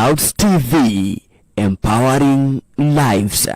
Clouds TV, empowering lives.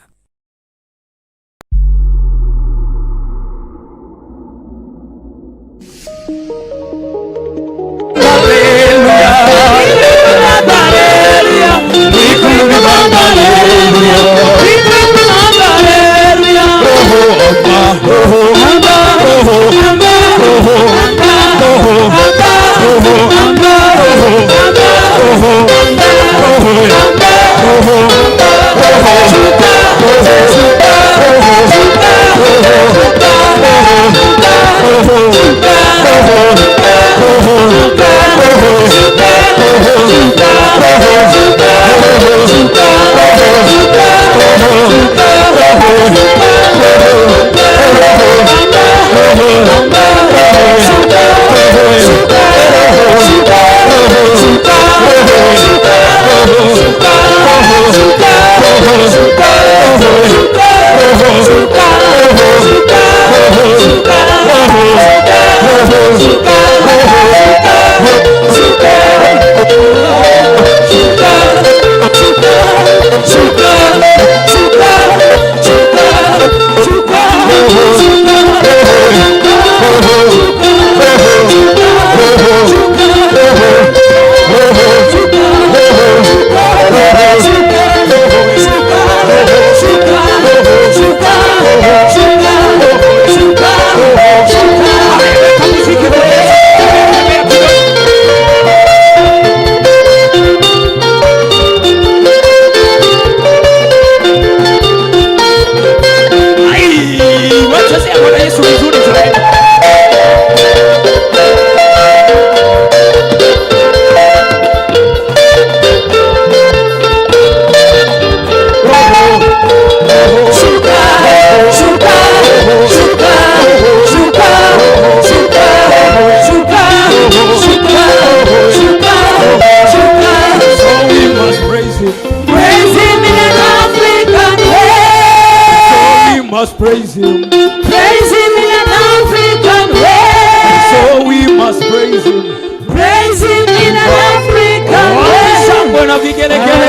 Must praise him. Praise him in an African way. So we must praise him. Praise him in an African way. Shangwe na vigelegele.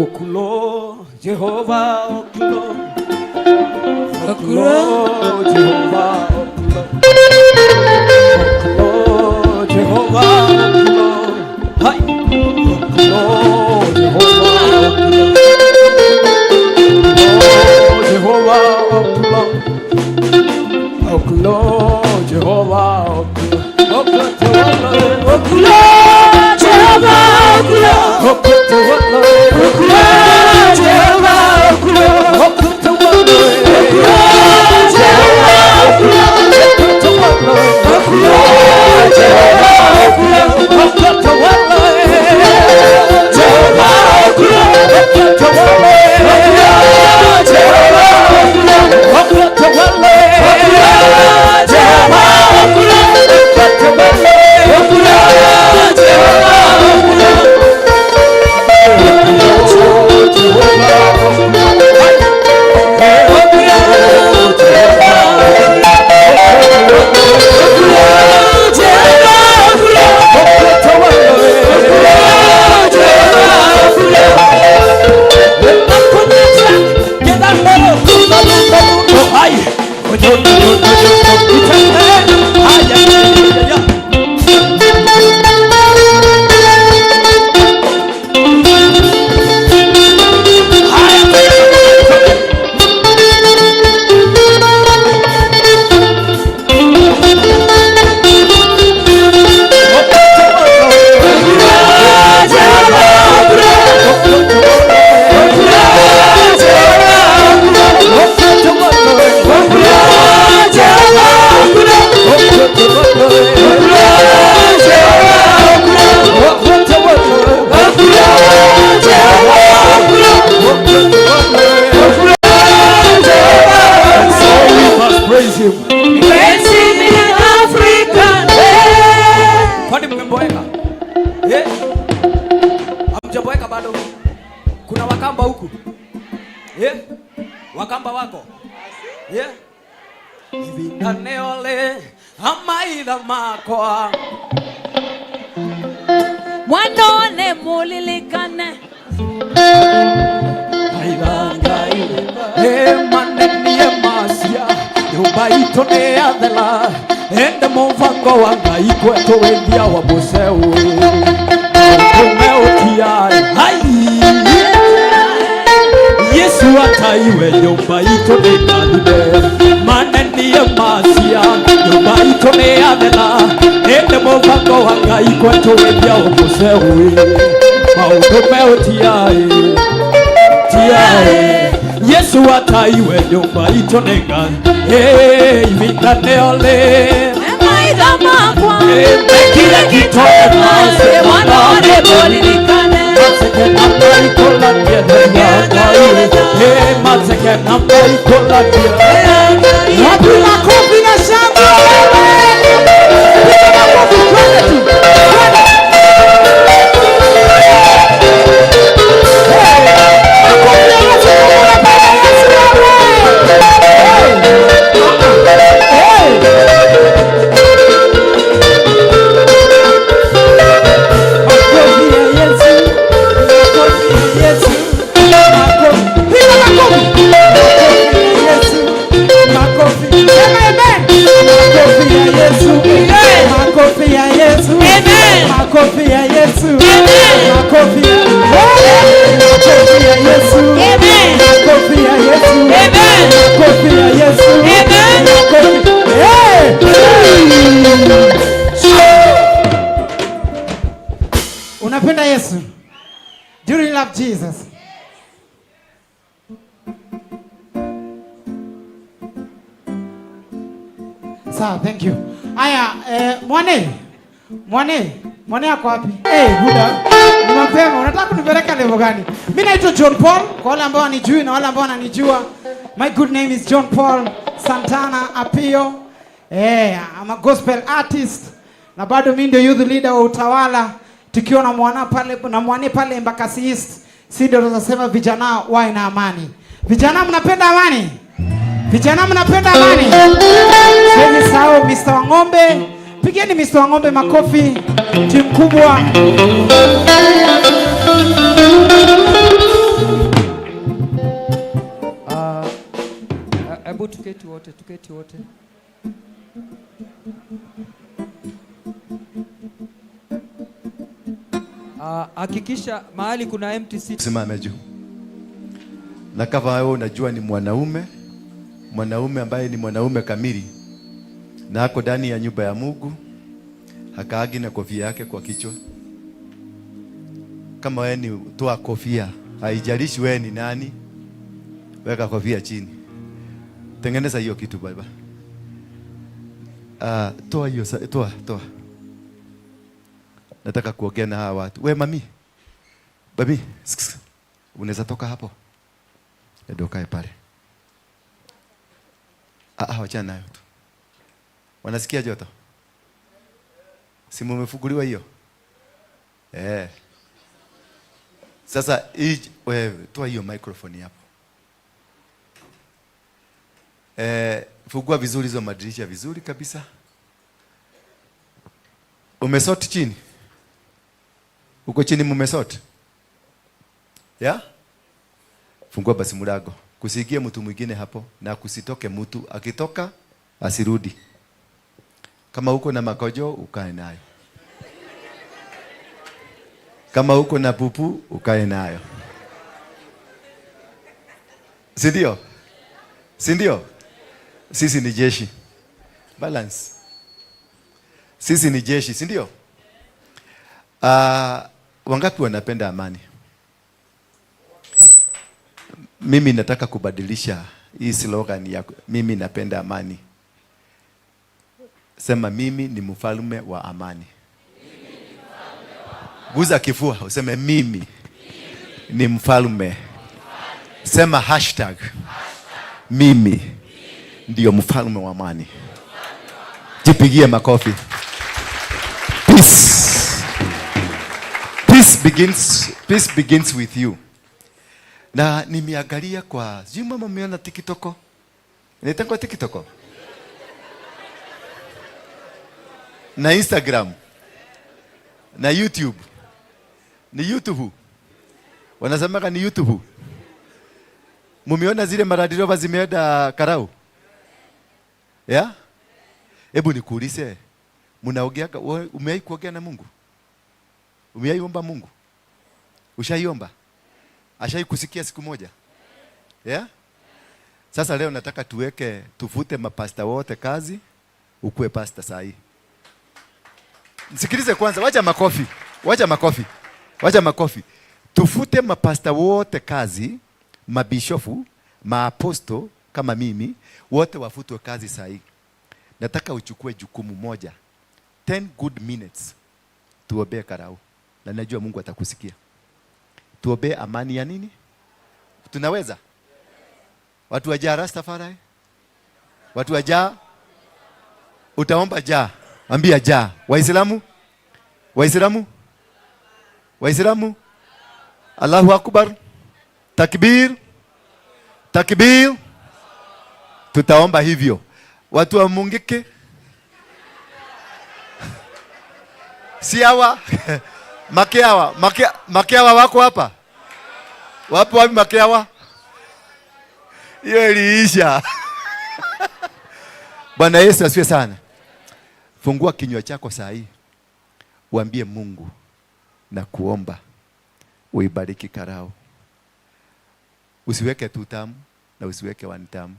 Okulo Jehova, okulo. Okulo Jehova, okulo. Okulo Jehova, okulo. Hai. Okulo Jehova, okulo. Okulo Jehova, okulo. Okulo Jehova, okulo. Okulo Jehova. Okulo Jehova, okulo. Okulo Jehova. Okulo Jehova, okulo. Okulo Jehova. Okulo Jehova, okulo. Okulo Jehova, okulo. Jehova, okulo. Okulo Jehova, okulo. Okulo Jehova, okulo. Okulo Jehova, okulo. Okulo Jehova, okulo. Jehova, okulo. Okulo Jehova, okulo. Jehova, okulo. Okulo Jehova, okulo. Okulo Jehova, okulo. Okulo Jehova, okulo. Okulo Jehova, okulo. Okulo Jehova. Praise him. Praise him in an African way. Kwani mmeboeka? Eh? Hamjaboeka bado? Kuna Wakamba huku? Eh? Wakamba wako? Eh? Ihinda nĩolĩ amaitha makwa. Mwanone mulilikane. Emanenie macia nyũmba itũ nĩ yathela ende mũbango wa Ngai kwetũ wendia wa mũceũ tũmeũtiarĩ hai Yesu ataiwe nyũmba itũ nĩ ngathime manenie macia nyũmba itũ nĩ yathela ende mũbango wa Ngai kwetũ wendia wa mũceũ maũndũ meũtiarĩ tiae Yesu ataiwe nyũmba itũ nĩ Ngai ihinda nĩolĩ Maitha makwa. mekire gĩtone Mwanone mulilikane. Matseke namba ikũlatie matseke namba ikũlatie. Wapi makofi na shangwe wewe? Piga makofi, twende tu. Twende. Hey, makofi ya Yesu kama unapenda Yesu wewe. Hey. Hey. Makofi ya Yesu. Makofi ya Yesu. Makofi. Piga makofi. Makofi ya Yesu. Makofi. Sema amen. Makofi ya Yesu. Makofi ya Yesu. Amen. Makofi ya Yesu. Amen. Makofi ya Makofi ya Yesu. Amen. Makofi ya Yesu. Amen. Makofi ya Yesu. Amen. Makofi. Hey. Unapenda Yesu? Do you really love Jesus? Sawa, thank you. Aya, mwane. Mwane, mwane ako wapi? Buda. Ni mapema, unataka kunipeleka level gani? Mimi naitwa John Paul, kwa wale ambao wanijui na wale ambao wananijua. My good name is John Paul Santana Apio. I'm a gospel artist na bado mimi ndio youth leader wa Utawala, tukiwa na mwana pale na mwane pale Embakasi East. Si ndio tunasema vijana wawe na amani. Vijana mnapenda amani? Vijana mnapenda amani? Siwezi sahau Mr. Wang'ombe. Pigeni Mr. Wang'ombe makofi. Timu kubwa. Hebu tuketi wote, tuketi wote. Hakikisha mahali kuna empty seat. Simame juu. Na kama wewe unajua ni mwanaume, mwanaume ambaye ni mwanaume kamili na ako ndani ya nyumba ya Mungu, hakaagi na kofia yake kwa kichwa. Kama wewe ni toa kofia, haijalishi wewe ni nani, weka kofia chini. Tengeneza hiyo kitu baba. Toa hiyo, toa, toa. Nataka kuongea na hawa watu. We mami. Babi, unaweza toka hapo? Ndio kae pale. Wachana nayo tu. Wanasikia joto? Si mumefunguliwa hiyo? Sasa hii, wewe toa hiyo microphone hapo. Fungua vizuri hizo madirisha vizuri kabisa. Umesort chini? Uko chini mumesort? Ya? Fungua basi mlango. Kusiingie mtu mwingine hapo na kusitoke mtu, akitoka asirudi. Kama uko na makojo ukae nayo. Kama uko na pupu ukae nayo. Si ndio? Si ndio? Sisi ni jeshi. Balance. Sisi ni jeshi, si ndio? Wangapi wanapenda amani? Mimi nataka kubadilisha hii slogan ya mimi napenda amani. Sema mimi ni mfalme wa amani. Guza kifua useme mimi ni mfalme. Sema hashtag mimi ndio mfalme wa amani. Jipigie makofi. Peace. Peace begins with you. Na nimeangalia kwa, sijui mama mmeona TikTok? Inaitwa TikTok? Na Instagram na YouTube. Ni YouTube. Wanasemaka ni YouTube. Mumeona zile maLand Rover zimeenda Karau? Yeah? Hebu nikuulize, mnaongea, umewahi kuongea na Mungu? Umewahi omba Mungu? Ushaiomba? Ashai kusikia siku moja? Yeah? Sasa leo nataka tuweke, tufute mapasta wote kazi, ukuwe pasta saa hii. Msikilize kwanza, wacha makofi. Wacha makofi. Wacha makofi. Tufute mapasta wote kazi, mabishofu, maaposto kama mimi, wote wafutwe kazi saa hii. Nataka uchukue jukumu moja. 10 good minutes. Tuombee Karau. Na najua Mungu atakusikia. Tuombee amani ya nini? Tunaweza? Watu wa Jah Rastafari? Watu wa Jah? Utaomba Jah. Ambia Jah. Waislamu? Waislamu? Waislamu? Allahu Akbar. Takbir. Takbir. Tutaomba hivyo. Watu wa Mungiki? Si hawa? Makeawa, Makeawa wako hapa? Wapo wapi Makeawa? Hiyo iliisha. Bwana Yesu asifiwe sana. Fungua kinywa chako saa hii. Uambie Mungu na kuomba uibariki Karau. Usiweke two term na usiweke one term.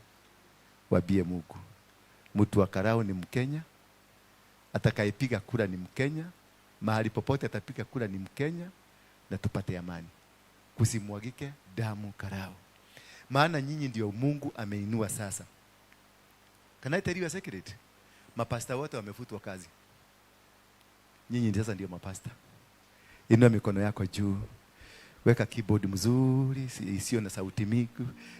Waambie Mungu. Mtu wa Karau ni Mkenya. Atakayepiga kura ni Mkenya. Mahali popote atapiga kura ni Mkenya, na tupate amani. Kusimwagike damu Karau. Maana nyinyi ndio Mungu ameinua sasa. Can I tell you a secret? Mapasta wote wamefutwa kazi. Nyinyi sasa ndio mapasta. Inua mikono yako juu. Weka keyboard mzuri, isiyo na sauti mingi.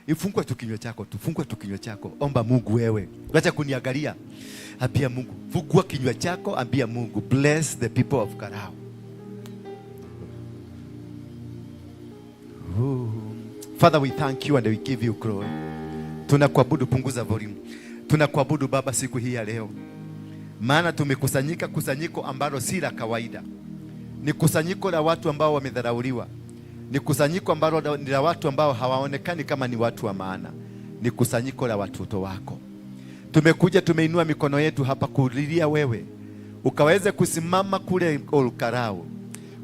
Ifungua tu kinywa chako, tu fungua tu kinywa chako. Omba Mungu wewe. Acha kuniangalia. Ambia Mungu, fungua kinywa chako, ambia Mungu, bless the people of Karau. Ooh. Father, we thank you and we give you glory. Tunakuabudu, punguza volume. Tunakuabudu Baba siku hii ya leo. Maana tumekusanyika kusanyiko ambalo si la kawaida. Ni kusanyiko la watu ambao wamedharauliwa. Ni kusanyiko ambalo ni la watu ambao hawaonekani kama ni watu wa maana. Ni kusanyiko la watoto wako. Tumekuja, tumeinua mikono yetu hapa kulilia wewe. Ukaweze kusimama kule Olkarau.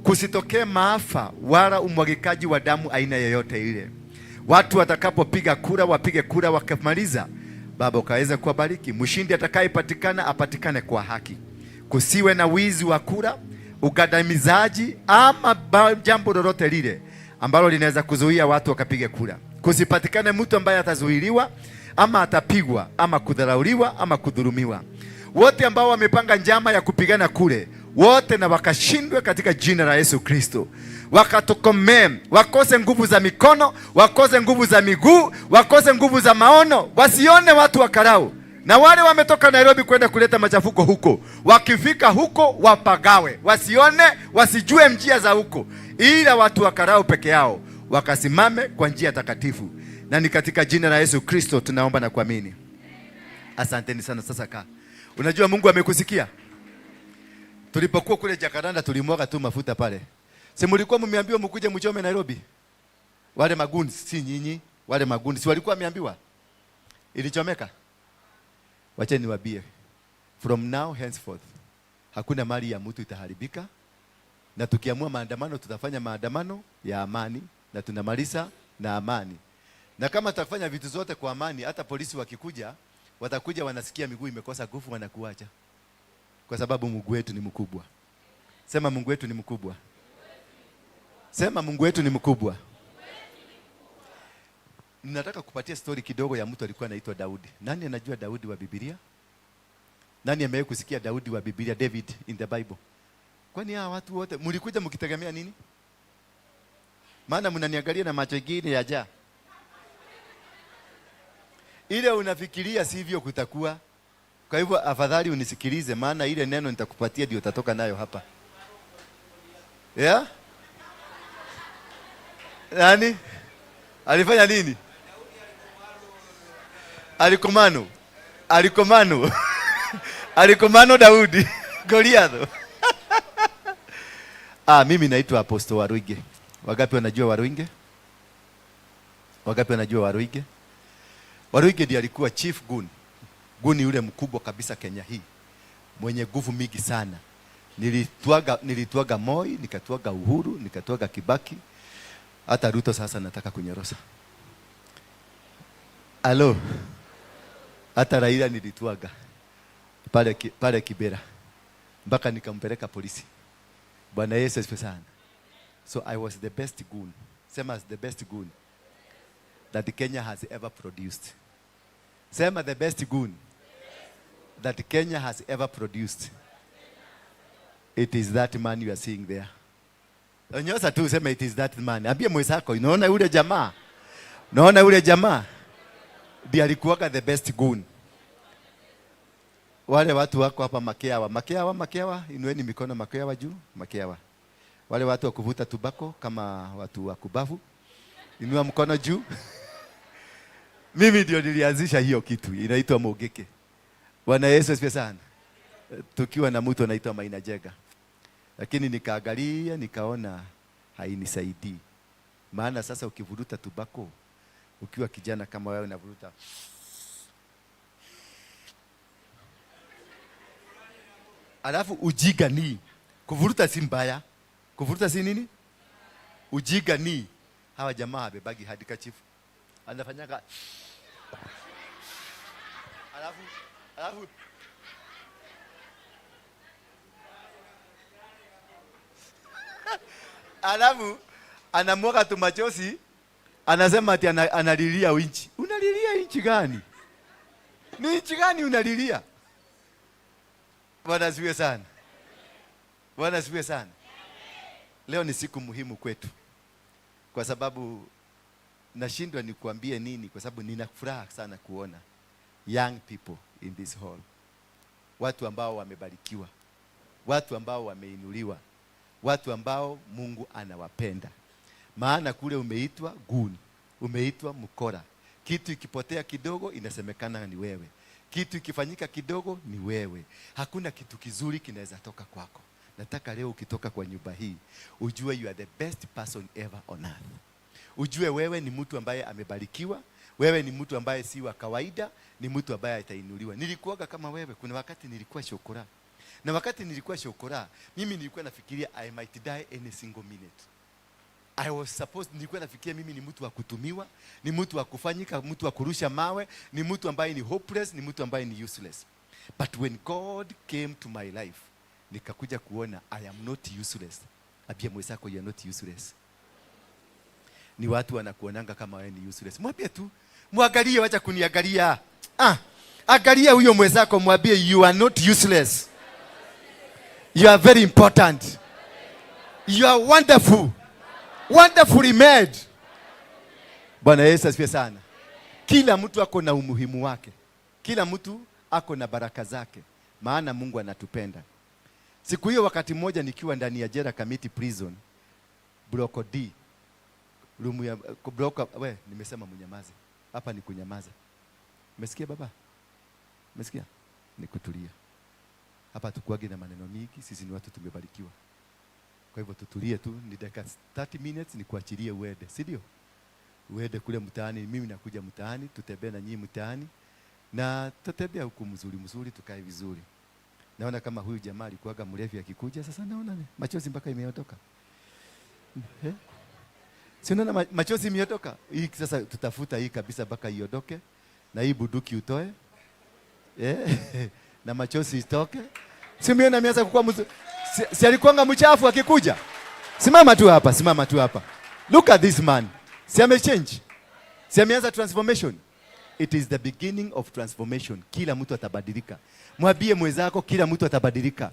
Kusitokee maafa wala umwagikaji wa damu aina yoyote ile. Watu watakapopiga kura wapige kura, wakimaliza Baba ukaweze kuwabariki. Mshindi atakayepatikana apatikane kwa haki. Kusiwe na wizi wa kura, ukandamizaji ama jambo lolote lile ambalo linaweza kuzuia watu wakapiga kura. Kusipatikane mtu ambaye atazuiliwa ama atapigwa ama kudharauliwa ama kudhulumiwa. Wote ambao wamepanga njama ya kupigana kule, wote na wakashindwe katika jina la Yesu Kristo. Wakatokomee, wakose nguvu za mikono, wakose nguvu za miguu, wakose nguvu za maono, wasione watu wa Karau. Na wale wametoka Nairobi kwenda kuleta machafuko huko, wakifika huko wapagawe, wasione, wasijue njia za huko, ila watu wa Karau peke yao wakasimame kwa njia takatifu. Na ni katika jina la Yesu Kristo tunaomba na kuamini. Asanteni sana. Sasa kaa. Unajua Mungu amekusikia. Tulipokuwa kule Jacaranda tulimwaga tu mafuta pale. Si mlikuwa mmeambiwa mkuje mchome Nairobi? Wale magundi si nyinyi, wale magundi si walikuwa wameambiwa? Ilichomeka. Wacha niwaambie. From now henceforth hakuna mali ya mtu itaharibika. Na tukiamua maandamano tutafanya maandamano ya amani na tunamaliza na amani. Na kama tutafanya vitu zote kwa amani, hata polisi wakikuja watakuja wanasikia miguu imekosa nguvu, wanakuacha. Kwa sababu Mungu wetu ni mkubwa. Sema Mungu wetu ni mkubwa. Sema Mungu wetu ni mkubwa. Ninataka kupatia story kidogo ya mtu alikuwa anaitwa Daudi. Nani anajua Daudi wa Biblia? Nani amewahi kusikia Daudi wa Biblia, David in the Bible? Kwani hawa watu wote mlikuja mkitegemea nini? Maana mnaniangalia na macho mengine ya jaa. Ile unafikiria sivyo kutakuwa. Kwa hivyo afadhali unisikilize, maana ile neno nitakupatia ndio utatoka nayo hapa. Yeah? Nani? Alifanya nini? Alikomano. Alikomano. Alikomano Daudi. Goliath. Ah, mimi naitwa Apostle Waruinge. Wangapi wanajua Waruinge? Wangapi wanajua Waruinge? Waruinge ndiye alikuwa chief gun. Gun yule mkubwa kabisa Kenya hii. Mwenye nguvu mingi sana. Nilitwaga Moi, nikatwaga Uhuru, nikatwaga Kibaki. Hata Ruto sasa nataka kunyorosa. Alo. Hata Raila nilitwaga pale Kibera mpaka nikampeleka polisi. Bwana Yesu asifiwe sana. So I was the best goon. Sema the best goon that Kenya has ever produced. Sema the best goon that Kenya has ever produced. It is that man you are seeing there. Onyosa tu useme it is that man. Ambie mwenzako, unaona yule jamaa? Unaona yule jamaa? Ndiye alikuwaga the best goon. Wale watu wako hapa Makeawa, Makeawa, Makeawa, inueni mikono Makeawa juu, Makeawa. Wale watu wa kuvuta tubako kama watu wa kubavu, inua mkono juu. Mimi ndio nilianzisha hiyo kitu, inaitwa Mugeke. Bwana Yesu asifiwe sana. Tukiwa na mtu anaitwa Maina Jega. Lakini nikaangalia nikaona hainisaidii. Maana sasa ukivuruta tubako ukiwa kijana kama wewe unavuruta, alafu ujiga ni kuvuruta si mbaya. Kuvuruta si nini? Ujiga ni hawa jamaa habebagi handkerchief. Anafanyaga alafu alafu anamwaga tu machozi, anasema ati analilia inchi. Unalilia inchi gani? Ni inchi gani unalilia? Bwana asifiwe sana. Bwana asifiwe sana. Leo ni siku muhimu kwetu. Kwa sababu nashindwa nikuambie nini, kwa sababu nina furaha sana kuona young people in this hall. Watu ambao wamebarikiwa, watu ambao wameinuliwa, watu ambao Mungu anawapenda. Maana kule umeitwa goon, umeitwa mkora. Kitu ikipotea kidogo inasemekana ni wewe. Kitu ikifanyika kidogo ni wewe. Hakuna kitu kizuri kinaweza toka kwako. Nataka leo ukitoka kwa nyumba hii ujue you are the best person ever on earth. Ujue wewe ni mtu ambaye amebarikiwa, wewe ni mtu ambaye si wa kawaida, ni mtu ambaye atainuliwa. Nilikuwaga kama wewe, kuna wakati nilikuwa shokora. Na wakati nilikuwa shokora, mimi nilikuwa nafikiria I might die any single minute. I was supposed, nilikuwa nafikiria mimi ni mtu wa kutumiwa, ni mtu wa kufanyika, mtu wa kurusha mawe, ni mtu ambaye ni hopeless, ni mtu ambaye ni useless. But when God came to my life, nikakuja kuona I am not useless. Ambia mwenzako you are not useless. Ni watu wanakuonanga kama wewe ni useless. Mwambie tu, mwangalie, wacha kuniangalia. Angalia huyo mwenzako, mwambie you are not useless. You are very important. You are wonderful. Wonderfully made. Bwana Yesu asifiwe sana. Kila mtu ako na umuhimu wake. Kila mtu ako na baraka zake. Maana Mungu anatupenda. Siku hiyo wakati mmoja nikiwa ndani ya jela Kamiti Prison, Block D, room ya block, we nimesema mnyamaze. Hapa ni kunyamaza. Umesikia baba? Umesikia? Ni kutulia. Hapa tukuage na maneno mingi, sisi ni watu tumebarikiwa. Kwa hivyo tutulie tu, ni dakika 30 minutes nikuachilie uende, si ndio? Uende kule mtaani, mimi nakuja mtaani, tutembee na nyinyi mtaani na tutembea huku mzuri mzuri, tukae vizuri. Naona kama huyu jamaa alikuwaga mlevi akikuja, sasa naona machozi mpaka imeondoka. Si unaona machozi imeondoka? Hii sasa tutafuta hii kabisa mpaka iondoke, na hii buduki utoe. Na machozi itoke. Si umeona ameanza kukua mzuri? Si alikuwanga mchafu akikuja? Simama tu hapa, simama tu hapa. Look at this man. Si amechange? Si ameanza transformation? It is the beginning of transformation. Kila mtu atabadilika. Mwambie mwenzako kila mtu atabadilika.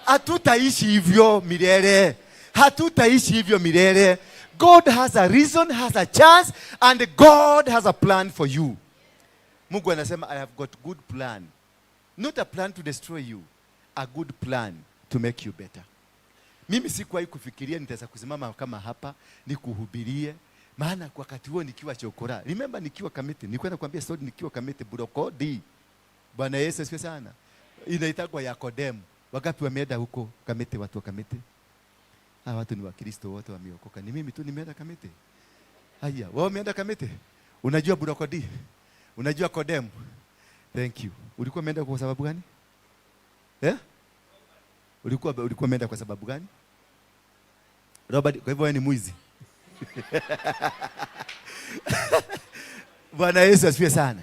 Hatutaishi hivyo milele. Hatutaishi hivyo milele. God has a reason, has a chance, and God has a plan for you. Mungu anasema I have got good plan. Not a plan to destroy you, a good plan to make you better. Mimi sikuwahi kufikiria nitaweza kusimama kama hapa nikuhubirie, maana kwa wakati huo nikiwa chokora. Remember nikiwa Kamiti, nilikuwa nakwambia story nikiwa Kamiti Block D. Bwana Yesu asifiwe sana. Inaitagwa ya Kodem. Wangapi wameenda huko Kamiti? Watu wa Kamiti, hawa watu ni Wakristo wote wameokoka. Ni mimi tu nimeenda Kamiti. Haya, wewe umeenda Kamiti? Unajua Burokodi? Unajua Kodem? Thank you. Ulikuwa umeenda kwa sababu gani? Eh? Ulikuwa umeenda kwa sababu gani? Robert, kwa hivyo wewe ni mwizi. Bwana Yesu asifiwe sana.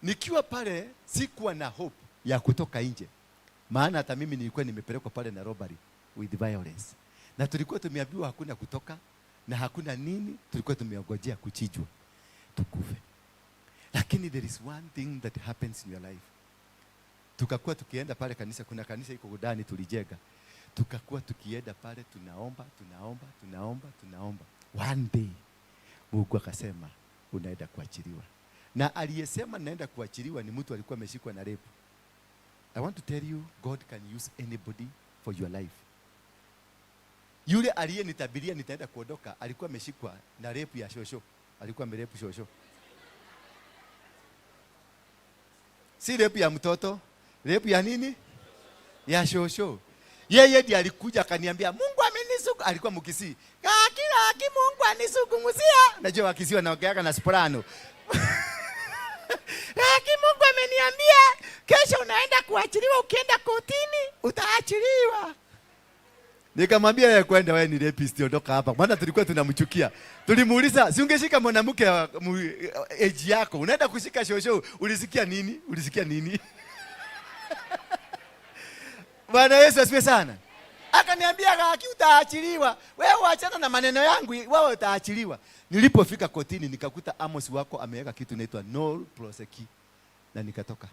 Nikiwa pale sikuwa na hope ya kutoka nje. Maana hata mimi nilikuwa nimepelekwa pale na robbery with violence. Na tulikuwa tumeambiwa hakuna kutoka na hakuna nini, tulikuwa tumeongojea kuchinjwa tukufe. Lakini there is one thing that happens in your life. Tukakuwa tukienda pale kanisa, kuna kanisa iko Godani tulijenga. Tukakuwa tukienda pale tunaomba, tunaomba, tunaomba, tunaomba. One day Mungu akasema unaenda kuachiliwa. Na aliyesema naenda kuachiliwa ni mtu alikuwa ameshikwa na rape. I want to tell you, God can use anybody for your life. Yule aliyenitabiria nitaenda kuondoka alikuwa ameshikwa na rape ya shosho. Alikuwa amerepu shosho. Si rape ya mtoto, rape ya nini? Ya shosho. Yeye ndiye alikuja akaniambia Mungu amenisuku, alikuwa Mkisii. Kila Mungu anisukumusia. Najua Wakisii wanaongeaga na soprano. Laki Mungu ameniambia kesho unaenda kuachiliwa, ukienda kotini utaachiliwa. Nikamwambia yeye, kwenda wewe ni rapist, ondoka hapa. Maana tulikuwa tunamchukia. Tulimuuliza, si ungeshika mwanamke age yako, unaenda kushika shosho, ulisikia nini? Ulisikia nini? Bwana Yesu asifiwe sana. Akaniambia haki utaachiliwa. Wewe achana na maneno yangu, wewe utaachiliwa. Nilipofika kotini nikakuta Amos wako ameweka kitu inaitwa no prosecute na nikatoka.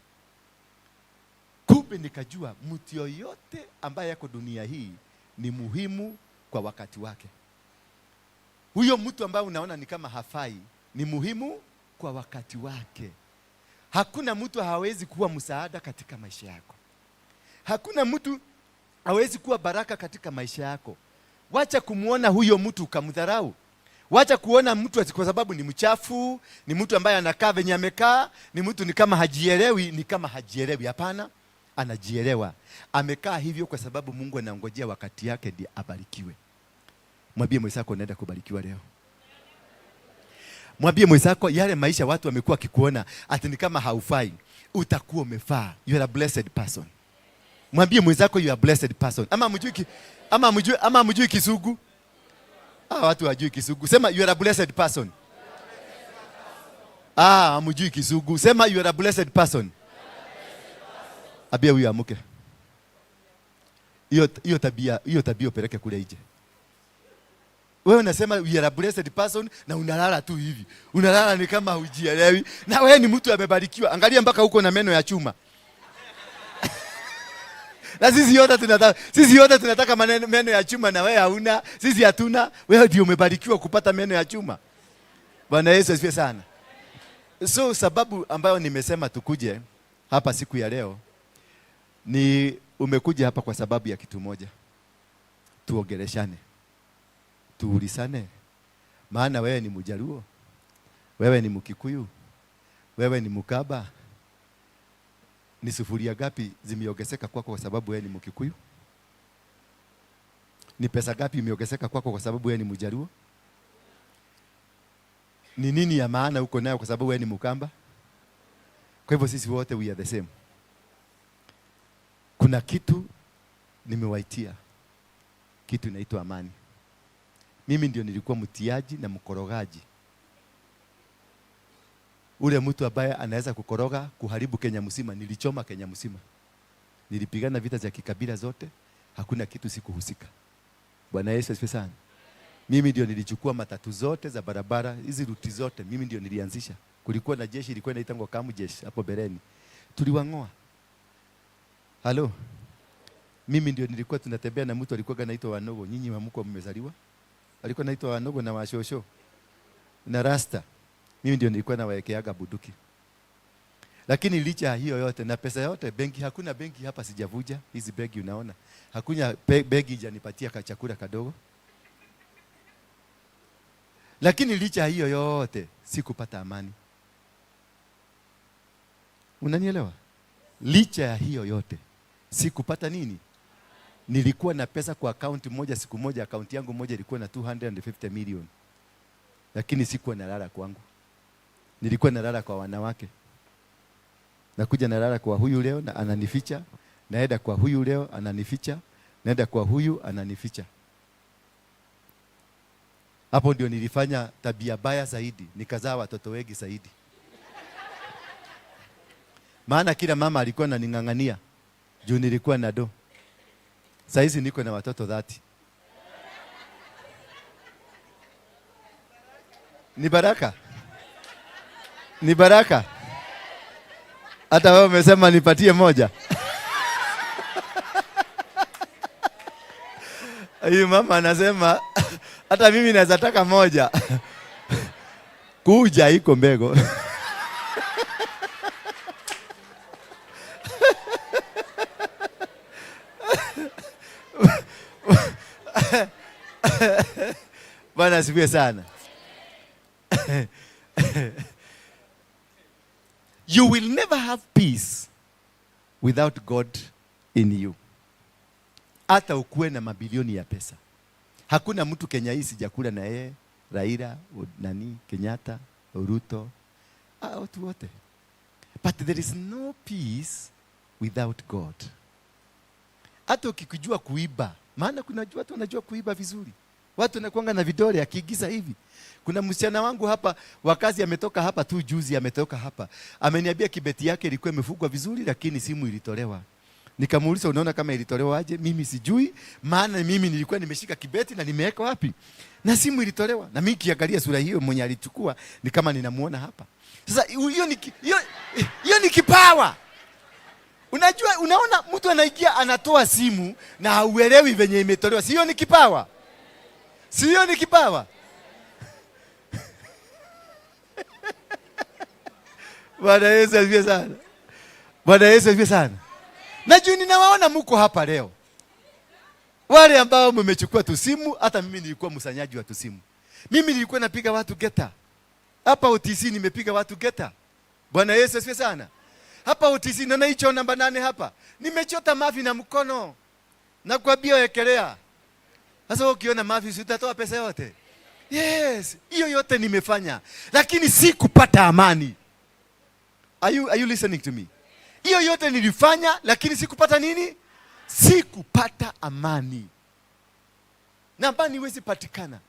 Kumbe nikajua mtu yoyote ambaye yako dunia hii ni muhimu kwa wakati wake. Huyo mtu ambaye unaona ni kama hafai ni muhimu kwa wakati wake. Hakuna mtu hawezi kuwa msaada katika maisha yako. Hakuna mtu hawezi kuwa baraka katika maisha yako. Wacha kumuona huyo mtu ukamdharau. Wacha kuona mtu ati kwa sababu ni mchafu, ni mtu ambaye anakaa venye amekaa, ni mtu ni kama hajielewi, ni kama hajielewi. Hapana, anajielewa. Amekaa hivyo kwa sababu Mungu anangojea wakati yake ndiye abarikiwe. Mwambie mwenzako unaenda kubarikiwa leo. Mwambie mwenzako yale maisha watu wamekuwa wakikuona ati ni kama haufai, utakuwa umefaa. You are a blessed person. Mwambie mwenzako you are a blessed person. Ama mjui Kisugu? Watu hawajui Kisugu. Sema you are a blessed person. Hamjui Kisugu. Sema you are a blessed person. Abia huyu amuke. Hiyo tabia upeleke kule nje. Wewe unasema you are a blessed person na unalala tu hivi. Unalala ni kama hujielewi. Na wewe ni mtu amebarikiwa. Angalia mpaka huko na meno ya chuma. Na sisi yote tunataka meno ya chuma na wewe hauna, sisi hatuna. Wewe ndio umebarikiwa kupata meno ya chuma. Bwana Yesu asifiwe sana. So sababu ambayo nimesema tukuje hapa siku ya leo ni umekuja hapa kwa sababu ya kitu moja. Tuongeleshane. Tuulisane. Maana wewe ni Mjaluo, wewe ni Mkikuyu, wewe ni Mkaba. Ni sufuria gapi zimeongezeka kwako kwa sababu wewe ni Mkikuyu? Ni pesa gapi imeongezeka kwako kwa sababu wewe ni Mjaluo? Ni nini ya maana uko nayo kwa sababu wewe ni Mkamba? Kwa hivyo sisi wote we are the same. Kuna kitu nimewaitia, kitu inaitwa amani. Mimi ndio nilikuwa mtiaji na mkorogaji. Ule mtu ambaye anaweza kukoroga, kuharibu Kenya mzima, nilichoma Kenya mzima. Nilipigana vita za kikabila zote, hakuna kitu sikuhusika. Bwana Yesu asifiwe sana. Mimi ndio nilichukua matatu zote za barabara, hizi ruti zote, mimi ndio nilianzisha. Kulikuwa na jeshi ilikuwa inaitwa Kamu jeshi hapo bereni. Tuliwangoa. Halo. Mimi ndio nilikuwa tunatembea na mtu alikuwa anaitwa Wanogo. Nyinyi hamkuwa mmezaliwa? Alikuwa anaitwa Wanogo na Washosho na Rasta. Mimi ndio nilikuwa nawaekeaga bunduki. Lakini licha ya hiyo yote na pesa yote, benki, hakuna benki hapa sijavuja. Hizi benki unaona. Hakuna benki hajanipatia chakula kadogo. Lakini licha ya hiyo yote sikupata amani. Unanielewa? Licha ya hiyo yote sikupata nini? Nilikuwa na pesa kwa akaunti moja. Siku moja akaunti yangu moja ilikuwa na 250 million, lakini sikuwa nalala kwangu, nilikuwa nalala kwa wanawake. Nakuja nalala kwa huyu leo na ananificha, naenda kwa huyu leo ananificha, naenda kwa huyu ananificha. Hapo ndio nilifanya tabia baya zaidi, nikazaa watoto wengi zaidi, maana kila mama alikuwa ananing'ang'ania juu nilikuwa na do. Saizi niko na watoto 30. Ni baraka, ni baraka. Hata wewe umesema nipatie moja. Huyu mama anasema hata mimi naweza taka moja. Kuja iko mbego. Bwana asifiwe sana. You will never have peace without God in you. Hata ukuwe na mabilioni ya pesa. Hakuna mtu Kenya hii sijakula na yeye, Raila, nani, Kenyatta, Ruto, watu wote. But there is no peace without God. Hata ukikujua kuiba, maana kuna watu wanajua kuiba vizuri. Watu wanakuanga na vidole akiigiza hivi. Kuna msichana wangu hapa wakazi ametoka hapa tu juzi, ametoka hapa. Ameniambia kibeti yake ilikuwa imefungwa vizuri lakini simu ilitolewa. Nikamuuliza unaona kama ilitolewa aje? Mimi sijui, maana mimi nilikuwa nimeshika kibeti na nimeweka wapi? Na simu ilitolewa. Na mimi kiangalia sura hiyo mwenye alichukua ni kama ninamuona hapa. Sasa hiyo ni kipawa. Unajua, unaona mtu anaingia anatoa simu na hauelewi venye imetolewa. Sio ni kipawa? Sio ni kipawa? Bwana Yesu asifiwe sana. Bwana Yesu asifiwe sana. Na juu ninawaona mko hapa leo. Wale ambao mmechukua tu simu, hata mimi nilikuwa msanyaji wa tusimu. Mimi nilikuwa napiga watu geta. Hapa OTC nimepiga watu geta. Bwana Yesu asifiwe sana. Hapa OTC naona hicho namba 8 hapa. Nimechota mafi na mkono. Nakwambia wekelea. Sasa ukiona mafi si utatoa pesa yote? Yes, hiyo yote nimefanya. Lakini sikupata amani. Are you listening to me? Hiyo yote nilifanya lakini sikupata nini? Sikupata amani. Na amani haiwezi patikana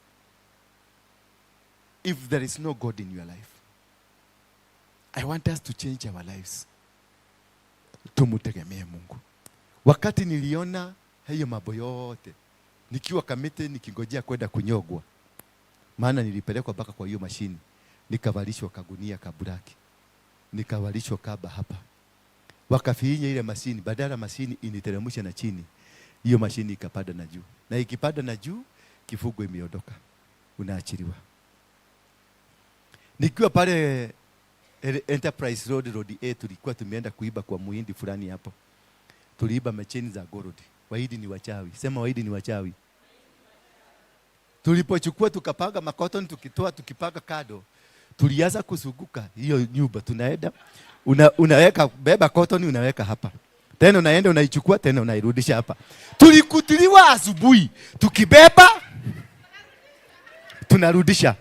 if there is no God in your life. I want us to change our lives. Tumutegemee Mungu. Wakati niliona hiyo mambo yote, nikiwa Kamiti nikingojea kwenda kunyogwa, maana nilipelekwa mpaka kwa hiyo mashini, nikavalishwa kagunia kaburaki, nikavalishwa kaba hapa, wakafinya ile mashini, badala mashini initeremsha na chini, hiyo mashini ikapanda na juu, na ikipanda na juu kifungo imeondoka, unaachiliwa. Nikiwa pale Enterprise Road, Road A, tulikuwa tumeenda kuiba kwa muhindi fulani hapo. Tuliiba macheni za gold. Wahindi ni wachawi. Sema wahindi ni wachawi. Tulipochukua tukapanga makoton, tukitoa tukipanga kado. Tulianza kuzunguka hiyo nyumba, tunaenda unaweka beba cotton unaweka hapa. Tena unaenda unaichukua tena unairudisha hapa. Tulikutiliwa asubuhi, tukibeba tunarudisha.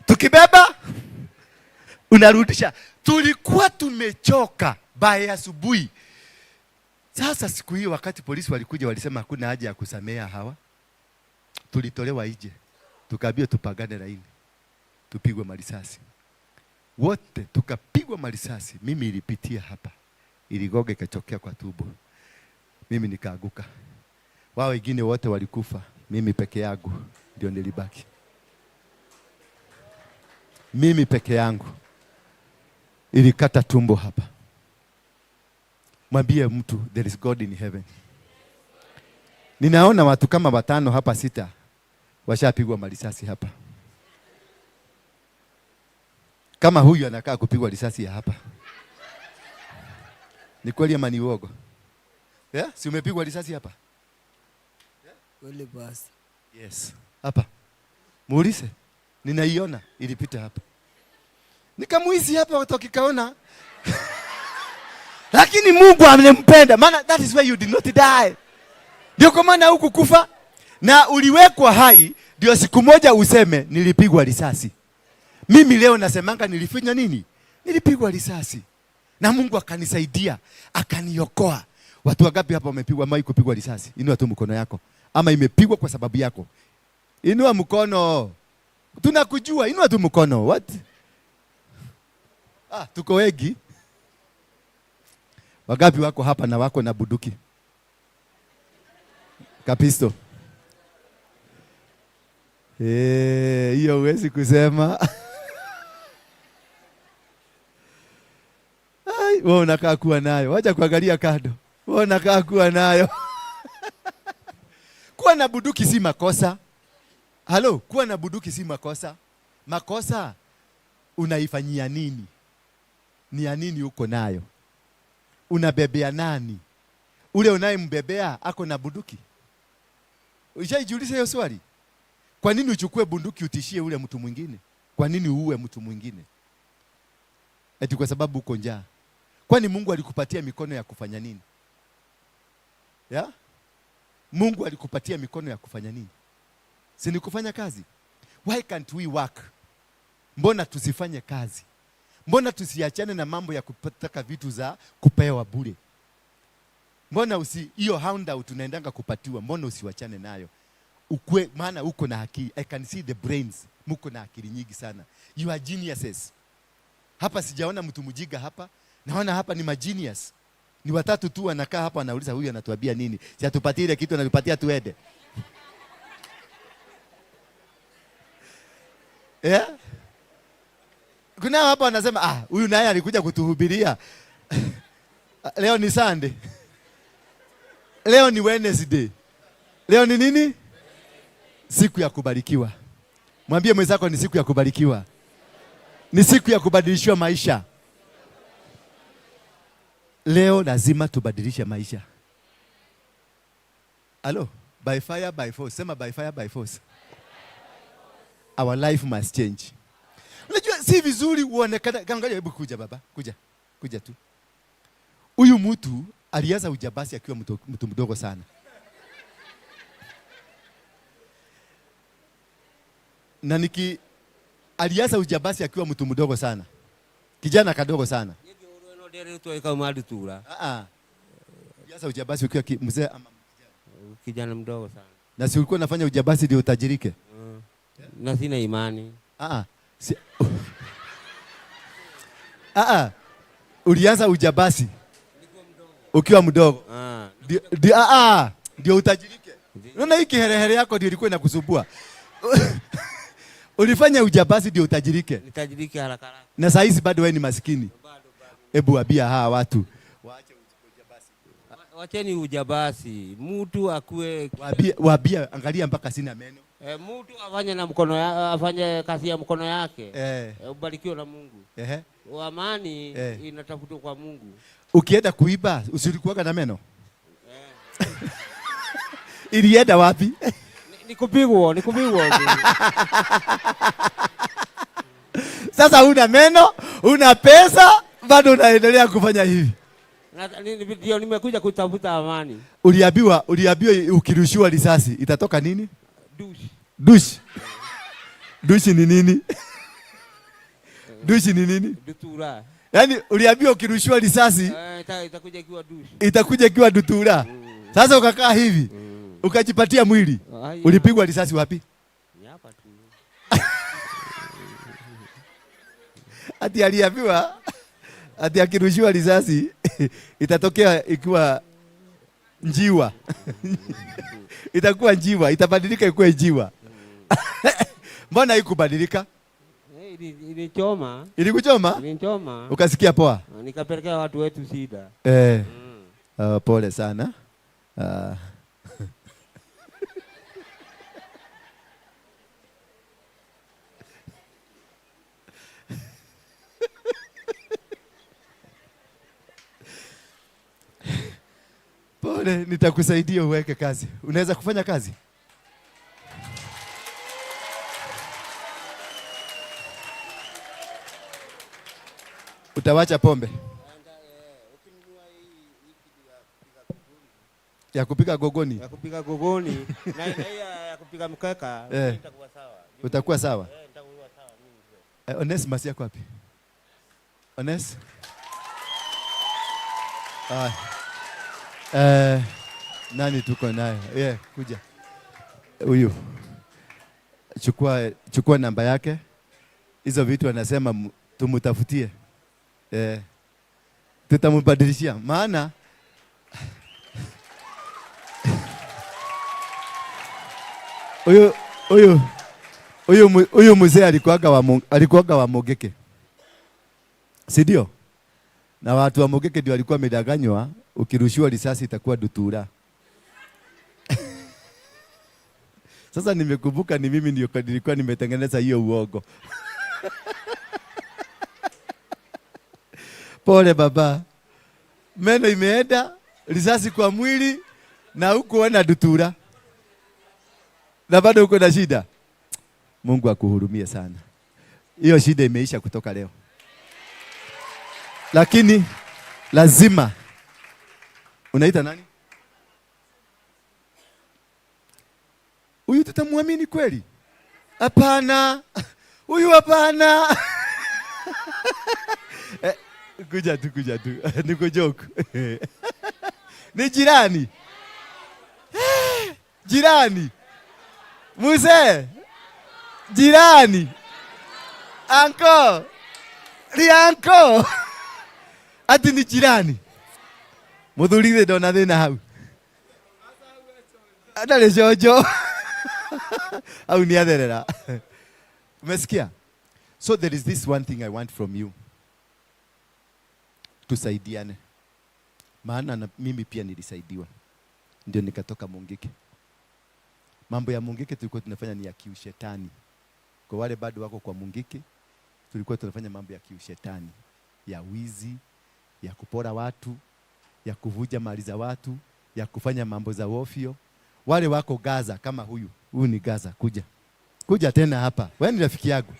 Tukibeba unarudisha. Tulikuwa tumechoka by asubuhi. Sasa siku hiyo wakati polisi walikuja walisema hakuna haja ya kusamea hawa. Tulitolewa nje. Tukaambiwa tupagane laini. Tupigwe marisasi. Wote tukapigwa marisasi. Mimi ilipitia hapa. Iligoga ikatokea kwa tumbo. Mimi nikaanguka. Wao wengine wote walikufa. Mimi peke yangu ndio nilibaki. Mimi peke yangu. Ilikata tumbo hapa. Mwambie mtu there is God in heaven. Ninaona watu kama 5 hapa 6 washapigwa marisasi hapa. Kama huyu anakaa kupigwa risasi ya hapa. Ni kweli ama ni uongo? Yeah? Si umepigwa risasi hapa? Yeah? Kweli basi. Yes. Hapa. Muulize. Ninaiona ilipita hapa. Nikamuizi hapa watu wakikaona. Lakini Mungu amempenda, maana that is why you did not die. Ndio kwa maana hukukufa na uliwekwa hai, ndio siku moja useme nilipigwa risasi. Mimi leo nasemanga nilifanya nini? Nilipigwa risasi. Na Mungu akanisaidia, akaniokoa. Watu wangapi hapa wamepigwa ama kupigwa risasi? Inua tu mkono yako. Ama imepigwa kwa sababu yako. Inua mkono. Tunakujua, inua tu mkono. What? Ah, tuko wengi. Wangapi wako hapa na wako na bunduki? Kapisto. Hiyo huwezi kusema. Ai, wewe unakaa kuwa nayo. Wacha kuangalia kando. Wewe unakaa kuwa nayo. Kuwa na bunduki si makosa. Halo, kuwa na bunduki si makosa. Makosa unaifanyia nini? Ni ya nini uko nayo? Unabebea nani? Ule unayembebea ako na bunduki? Ushaijiuliza hiyo swali? Kwa nini uchukue bunduki utishie ule mtu mwingine? Kwa nini uue mtu mwingine? Eti kwa sababu uko njaa. Kwani Mungu alikupatia mikono ya kufanya nini? Ya? Mungu alikupatia mikono ya kufanya nini? Si ni kufanya kazi? Why can't we work? Mbona tusifanye kazi? Mbona tusiachane na mambo ya kutaka vitu za kupewa bure? Mbona usi hiyo handout unaendanga kupatiwa, mbona usiwachane nayo? Ukwe, maana uko na akili. I can see the brains. Muko na akili nyingi sana. You are geniuses. Hapa sijaona mtu mjinga hapa. Naona hapa ni magenius. Ni watatu tu wanakaa hapa wanauliza huyu anatuambia nini? Si atupatie ile kitu anatupatia tuende. Yeah? Kuna hapa wanasema ah, huyu naye alikuja kutuhubiria. Leo ni Sunday. Leo ni Wednesday. Leo ni nini? Siku ya kubarikiwa. Mwambie mwenzako ni siku ya kubarikiwa. Ni siku ya kubadilishiwa maisha. Leo lazima tubadilishe maisha. Hello, by fire by force. Sema by fire by force. Our life must change. Unajua si vizuri uonekane. Angalia, hebu kuja baba, kuja. Kuja tu. Huyu mtu alianza ujabasi akiwa mtu mdogo sana. Na niki alianza ujabasi akiwa mtu mdogo sana. Kijana kadogo sana. Alianza ujabasi ukiwa mzee ama kijana? Kijana mdogo sana. Na si ulikuwa unafanya ujabasi ndio utajirike? Na sina imani. Si... Ulianza ujabasi ukiwa mdogo. Ndio utajirike. Unaona hii kiherehere yako ndio ilikuwa inakusumbua. Ulifanya ujabasi ndio utajirike. Nitajirike haraka haraka. Na saa hizi bado wewe ni maskini. Hebu waambia hawa watu waache ujabasi. Wacheni ujabasi. Mtu akue waambia, angalia mpaka sina meno. Mtu afanye na mkono afanye kazi ya mkono yake. Ubarikiwe na Mungu. Amani inatafutwa kwa Mungu. Ukienda kuiba usilikuwa na meno? Ilienda wapi? Nikupigwa, nikupigwa. Sasa una meno, una pesa, bado unaendelea kufanya hivi. Ndio nimekuja kutafuta amani. Uliambiwa ukirushiwa risasi itatoka nini? Dushi. Dushi. Dushi ni nini? Dushi ni nini? Dutura. Yaani uliambiwa ukirushiwa risasi itakuja ikiwa dushi. Itakuja ikiwa dutura. Sasa ukakaa hivi. Ukajipatia mwili. Ulipigwa risasi wapi? Ni hapa tu. Ati aliambiwa ati akirushiwa risasi itatokea ikiwa njiwa. Itakuwa njiwa, itabadilika ikuwe njiwa. Mbona haikubadilika? Ilinichoma. Ilikuchoma? Ilinichoma. Ukasikia poa? Nikapelekea watu wetu shida. Pole sana. Pole, nitakusaidia uweke kazi. Unaweza kufanya kazi? Utawacha pombe? Ya kupiga gogoni. Ya kupiga gogoni na ya kupiga mkeka, nitakuwa sawa. Utakuwa sawa? Nitakuwa sawa mimi. Onesmus yako wapi? Ones? Nani tuko naye? Yeah, kuja. Huyu. Chukua namba yake. Hizo vitu anasema tumutafutie. Tutamubadilishia. Maana huyu mzee alikuwaga wa Mogeke. Si ndio? Na watu wa Mogeke ndio walikuwa wamedanganywa, ukirushiwa risasi itakuwa dutura. Sasa nimekumbuka ni mimi ndio nilikuwa nimetengeneza hiyo uongo. Pole baba. Meno imeenda, risasi kwa mwili na hukuona dutura. Na bado uko na shida. Mungu akuhurumie sana. Hiyo shida imeisha kutoka leo. Lakini lazima unaita nani? Huyu tutamwamini kweli? Hapana. Huyu hapana. Kuja tu, kuja tu. Niko joke. Ni jirani. Jirani. Mzee. Jirani. Anko. Rianko. Ati ni jirani. Muthuri ndona thina hau. Ndarĩ cojo. Au ni atherera. Umesikia? So there is this one thing I want from you. Tusaidiane. Maana na mimi pia nilisaidiwa. Ndio nikatoka Mungiki. Mambo ya Mungiki tulikuwa tunafanya ni ya kiushetani. Kwa wale bado wako kwa Mungiki, tulikuwa tunafanya mambo ya kiushetani, ya wizi, ya kupora watu, ya kuvuja mali za watu, ya kufanya mambo za ofyo. Wale wako Gaza kama huyu, huyu ni Gaza, kuja. Kuja tena hapa. Wewe ni rafiki yangu.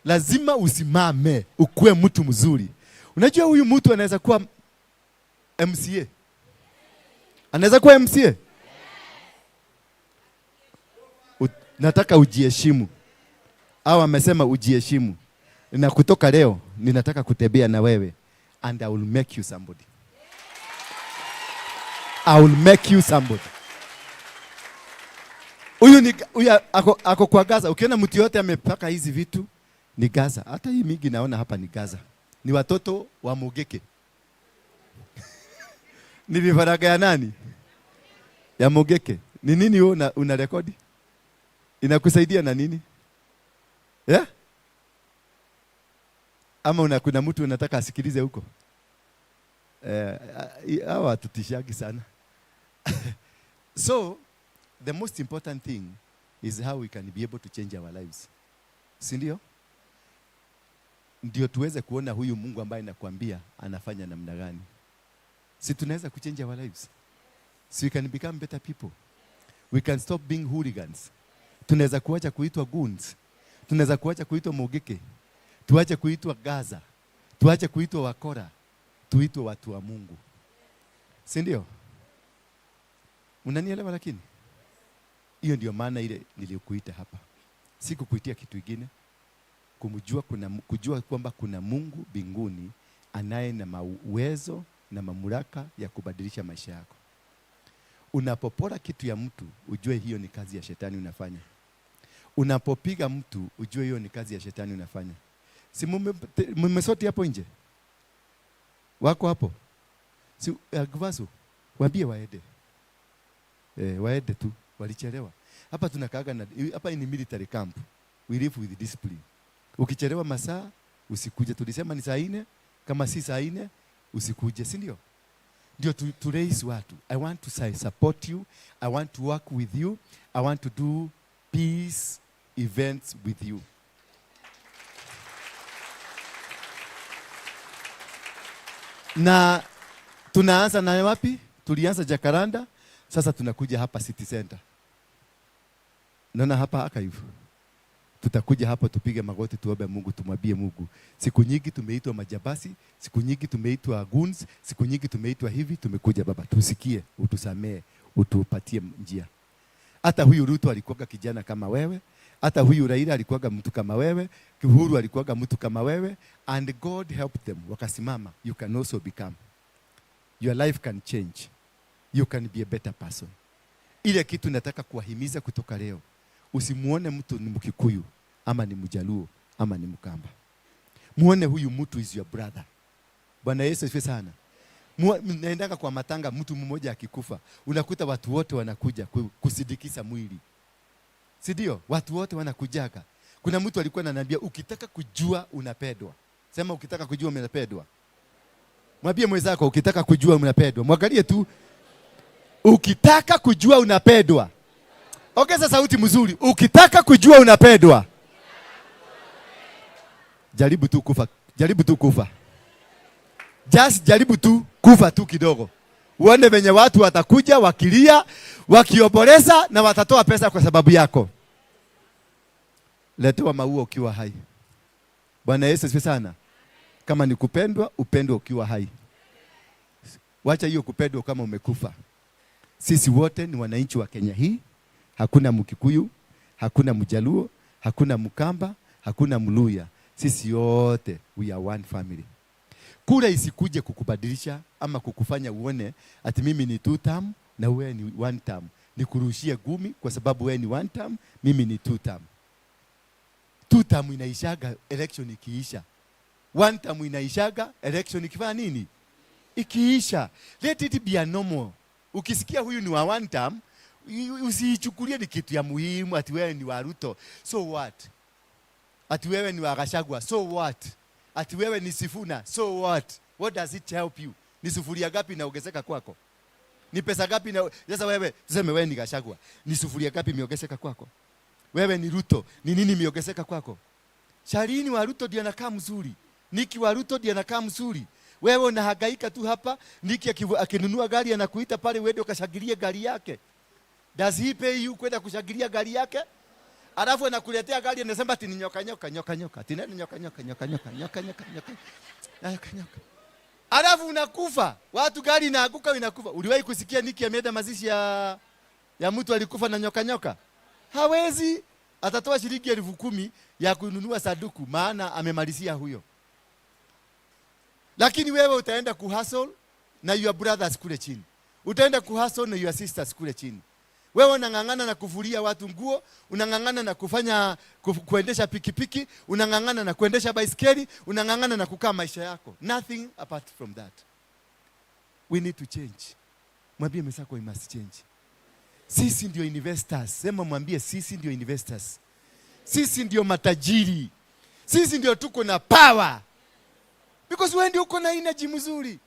Lazima usimame, ukuwe mtu mzuri. Unajua huyu mtu anaweza kuwa MCA. Anaweza kuwa MCA? Nataka ujiheshimu. Au amesema ujiheshimu. Na kutoka leo ninataka kutembea na wewe and I will make you somebody. I will make you somebody. Huyu ni huyu ako kwa Gaza. Ukiona mtu yote amepaka hizi vitu ni Gaza. Hata hii mingi naona hapa ni Gaza. Ni watoto wa Mugeke. Ni vifaranga ya nani? Ya Mugeke. Ni nini wewe una rekodi? Inakusaidia na nini? Yeah? Ama kuna mtu unataka asikilize huko? Hawa tutishagi sana. So, the most important thing is how we can be able to change our lives. Si ndio? Ndio tuweze kuona huyu Mungu ambaye nakwambia anafanya namna gani. Si tunaweza kuchange our lives? So we can become better people. We can stop being hooligans. Tunaweza kuacha kuitwa goons. Tunaweza kuacha kuitwa Mugeke. Tuache kuitwa Gaza. Tuache kuitwa wakora. Tuitwe watu wa Mungu. Si ndio? Unanielewa lakini? Hiyo ndio maana ile nilikuita hapa. Sikukuitia kitu kingine. Kumjua kuna, kujua kwamba kuna Mungu mbinguni anaye na uwezo na mamlaka ya kubadilisha maisha yako. Unapopora kitu ya mtu, ujue hiyo ni kazi ya shetani unafanya. Unapopiga mtu, ujue hiyo ni kazi ya shetani unafanya. Si mmesoti hapo nje? Wako hapo? Si Gvasu, waambie waende. Waende tu, walichelewa. Hapa tunakaaga na hapa ni military camp. We live with discipline. Ukichelewa masaa usikuje. Tulisema ni saa 4, kama si saa 4 usikuje, si ndio? Ndio tu raise watu. I want to support you. I want to work with you. I want to do peace events with you. Na tunaanza na wapi? Tulianza Jacaranda, sasa tunakuja hapa City Center. Naona hapa archive. Tutakuja hapo tupige magoti tuombe Mungu, tumwambie Mungu, siku nyingi tumeitwa majabasi, siku nyingi tumeitwa goons, siku nyingi tumeitwa hivi, tumekuja Baba, tusikie, utusamee, utupatie njia. Hata huyu Ruto alikuwaga kijana kama wewe, hata huyu Raila alikuwaga mtu kama wewe, Uhuru alikuwaga mtu kama wewe, and God helped them, wakasimama. You can also become. Your life can change. You can be a better person. Ile kitu nataka kuwahimiza kutoka leo, usimuone mtu ni Mkikuyu ama ni Mjaluo ama ni Mkamba. Muone huyu mtu is your brother. Bwana Yesu asifiwe sana. Naendanga kwa matanga, mtu mmoja akikufa, unakuta watu wote wanakuja kusidikisa mwili. Si ndio? Watu wote wanakujaga. Kuna mtu alikuwa ananiambia ukitaka kujua unapendwa. Sema ukitaka kujua unapendwa. Mwambie mwenzako ukitaka kujua unapendwa. Mwangalie tu. Ukitaka kujua unapendwa. Ongeza sauti mzuri. Ukitaka kujua unapendwa. Jaribu tu kufa. Jaribu tu kufa. Just jaribu tu kufa tu kidogo. Uone venye watu watakuja wakilia, wakiomboleza na watatoa pesa kwa sababu yako. Letewa maua ukiwa hai. Bwana Yesu asifiwe sana. Kama ni kupendwa, upendwe ukiwa hai. Wacha hiyo kupendwa kama umekufa. Sisi wote ni wananchi wa Kenya hii. Hakuna Mkikuyu, hakuna Mjaluo, hakuna Mkamba, hakuna Mluya. Sisi wote we are one family. Kura isikuje kukubadilisha ama kukufanya uone ati mimi ni two term na wewe ni one term. Nikurushie gumi kwa sababu wewe ni one term, mimi ni two term. Two term inaishaga election ikiisha. One term inaishaga election ikifanya nini? Ikiisha. Let it be a normal. Ukisikia huyu ni wa one term, usiichukulie ni kitu ya muhimu ati wewe ni wa Ruto. So what? Ati wewe ni wa Gachagua. So what? Ati wewe ni Sifuna. So what? What does it help you? Ni sufuria gapi inaongezeka kwako? Ni pesa gapi na sasa wewe tuseme wewe ni Gachagua. Ni sufuria gapi imeongezeka kwako? Wewe ni Ruto, ni nini imeongezeka kwako? Shalini wa Ruto ndiye anakaa mzuri. Niki wa Ruto ndiye anakaa mzuri. Wewe unahangaika tu hapa, Niki akinunua gari anakuita pale uende ukashangilie gari yake. Does he pay you kwenda kushangilia gari yake? Alafu anakuletea gari anasema ati ni nyoka nyoka nyoka nyoka. Ati nani nyoka nyoka nyoka nyoka nyoka nyoka nyoka. Nyoka nyoka. Alafu unakufa. Watu gari inaanguka inakufa. Uliwahi kusikia Niki ameenda mazishi ya mtu alikufa na nyoka nyoka? Hawezi. Atatoa shilingi 10,000 ya kununua sanduku maana amemalizia huyo. Lakini wewe utaenda kuhustle na your brothers kule chini. Utaenda kuhustle na your sisters kule chini. Wewe unang'ang'ana na kufulia watu nguo, unang'ang'ana na kuendesha pikipiki, unang'ang'ana na kuendesha baiskeli, unang'ang'ana na kukaa maisha yako. Nothing apart from that. We need to change. Mwambie mwenzako we must change. Sisi ndio investors. Sema mwambie sisi ndio investors. Sisi ndio matajiri. Sisi ndio tuko na power. Because wewe ndio uko na energy mzuri.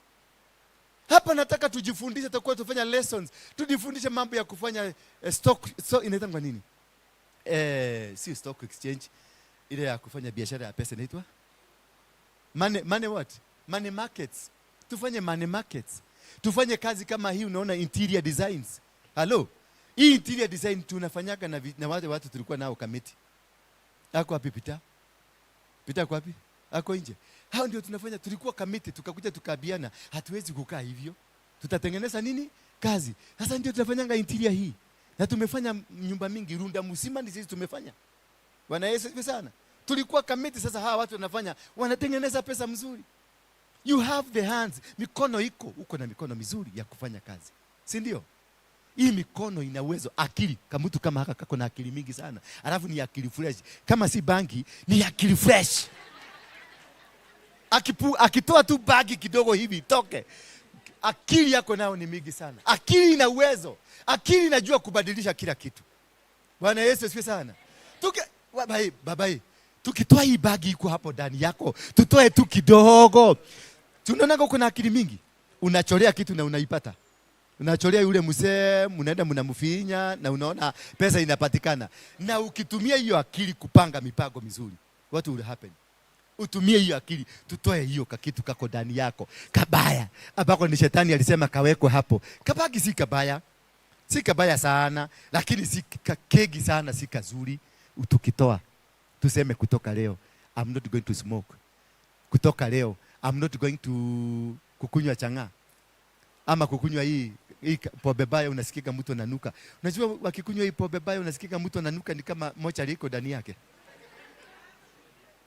Hapa nataka tujifundishe, tutakuwa tufanya lessons. Tujifundishe mambo ya kufanya stock, so inaitwa nini? Si stock exchange. Ile ya kufanya biashara ya pesa inaitwa? Money, money what? Money markets. Tufanye money markets. Tufanye kazi kama hii, unaona interior designs. Hello? Hii interior design tunafanyaga na wale watu tulikuwa nao committee. Ako wapi Peter? Peter ako wapi? Ako nje. Hao ndio tunafanya, tulikuwa committee, tukakuja tukaambiana, hatuwezi kukaa hivyo. Tutatengeneza nini? Kazi. Sasa ndio tunafanyanga interior hii. Na tumefanya nyumba mingi, Runda mzima ni sisi tumefanya. Bwana Yesu asifiwe sana. Tulikuwa committee, sasa hawa watu wanafanya, wanatengeneza pesa mzuri. You have the hands, mikono iko, uko na mikono mizuri ya kufanya kazi. Si ndio? Hii mikono ina uwezo, akili, kama mtu kama haka kako na akili mingi sana. Alafu ni akili fresh. Kama si bangi, ni akili fresh. Akitoa tu bagi kidogo hivi itoke. Akili yako nayo ni mingi sana. Akili ina uwezo. Akili inajua kubadilisha kila kitu. Bwana Yesu asifiwe sana. Babai, babai, tukitoa hii bagi iko hapo ndani yako, tutoe tu kidogo. Tunaona uko na akili mingi. Unachorea kitu na unaipata. Unachorea yule mzee, mnaenda mnamfinya na unaona pesa inapatikana. Na ukitumia hiyo akili kupanga mipango mizuri, what will happen? Utumie hiyo akili, tutoe hiyo kakitu kako ndani yako kabaya, ambako ni shetani alisema kawekwe hapo. Kabaki si kabaya, si kabaya sana, lakini si kegi sana, si kazuri. Tukitoa Tuseme kutoka leo, I'm not going to smoke. Kutoka leo, I'm not going to kukunywa chang'aa. Ama kukunywa hii pombe baya, unasikika mtu ananuka. Unajua wakikunywa hii pombe baya unasikika mtu ananuka ni kama mochari iko ndani yake.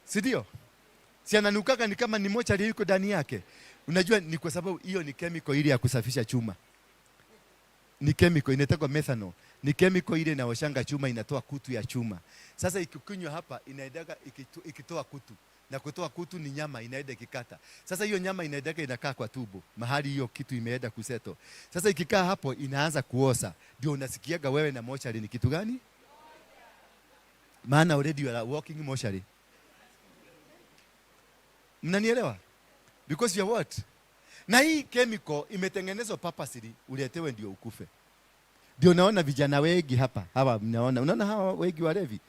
Si ndio? Si ananukaka ni kama ni mochari iko ndani yake. Unajua ni kwa sababu hiyo ni chemical ile ya kusafisha chuma. Ni chemical inaitwa methanol. Ni chemical ile inaoshanga chuma, inatoa kutu ya chuma. Sasa ikikunywa hapa inaendaga ikitoa kutu. Na kutoa kutu ni nyama inaenda ikikata. Sasa hiyo nyama inaendaga inakaa kwa tubo, mahali hiyo kitu imeenda kuseto. Sasa ikikaa hapo inaanza kuosa. Ndio unasikiaga wewe na mochari ni kitu gani? Maana already you are walking mochari. Mnanielewa? Because you are what? Na hii chemical imetengenezwa purposely uletewe ndio ukufe. Ndio naona vijana wengi hapa. Hawa mnaona. Unaona hawa wengi walevi?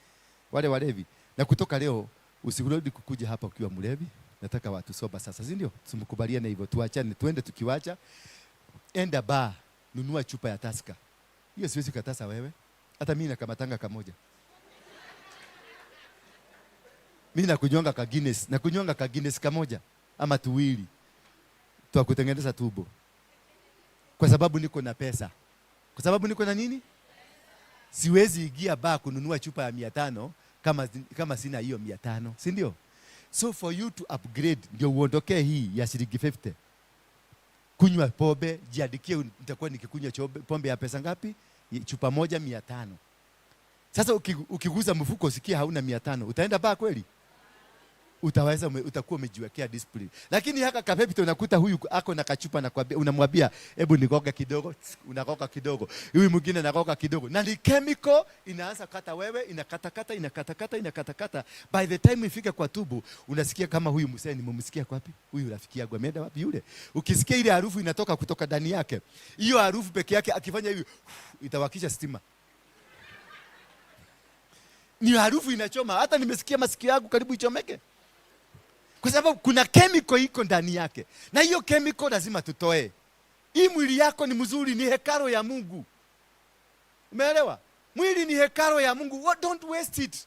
Wale walevi. Na kutoka leo usirudi kukuja hapa ukiwa mlevi. Nataka watu soba sasa, si ndio? Tumkubaliane hivyo, tuachane, tuende tukiwacha. Enda bar, nunua chupa ya Tusker. Hiyo siwezi kukataza wewe. Hata mimi nakamatanga kamoja. Mimi nakunywanga ka Guinness, nakunywanga ka Guinness kamoja ama tuwili. Twa kutengeneza tubo. Kwa sababu niko na pesa. Kwa sababu niko na nini? Siwezi ingia bar kununua chupa ya 500 kama sina hiyo 500, si ndio? So for you to upgrade ndio uondokee hii ya shilingi 50. Kunywa pombe, jiandikie nitakuwa nikikunywa pombe ya pesa ngapi? Chupa moja 500. Sasa ukiguza mfuko usikie hauna 500, utaenda bar kweli? Utaweza, utakuwa umejiwekea discipline. Lakini haka kapepito unakuta huyu ako na kachupa na kwambia, unamwambia hebu nigoga kidogo, unagoga kidogo. Huyu mwingine anagoga kidogo. Na ni chemical inaanza kata wewe, inakatakata, inakatakata, inakatakata. By the time ifike kwa tubu, unasikia kama huyu msee nimemsikia wapi? Huyu rafiki yangu ameenda wapi yule? Ukisikia ile harufu inatoka kutoka ndani yake. Hiyo harufu peke yake akifanya hivi itawakisha stima. Ni harufu inachoma. Hata nimesikia masikio yangu karibu ichomeke. Kwa sababu kuna chemical iko ndani yake. Na hiyo chemical lazima tutoe. Hii mwili yako ni mzuri, ni hekalo ya Mungu. Umeelewa? Mwili ni hekalo ya Mungu. What, don't waste it.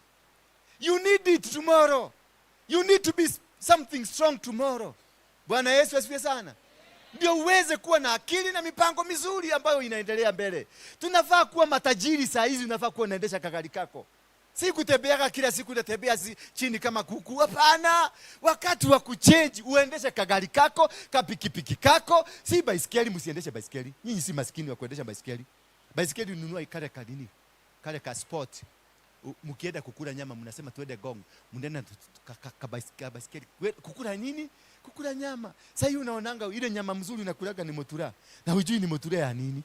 You need it tomorrow. You need to be something strong tomorrow. Bwana Yesu asifiwe sana. Ndio uweze kuwa na akili na mipango mizuri ambayo inaendelea mbele. Tunafaa kuwa matajiri saa hizi, unafaa kuwa unaendesha kagari kako. Si kutembeaga kila siku unatembea chini kama kuku. Hapana. Wakati wa kuchange uendeshe kagari kako, kapikipiki kako, si baisikeli. Msiendeshe baisikeli. Nyinyi si maskini wa kuendesha baisikeli. Baisikeli ununua ikale ka nini? Kale ka sport. Mkienda kukula nyama mnasema tuende Gong. Mnaenda ka baisikeli. Kukula nini? Kukula nyama. Sasa hiyo unaonanga ile nyama mzuri unakulaga ni mutura. Na hujui ni mutura ya nini.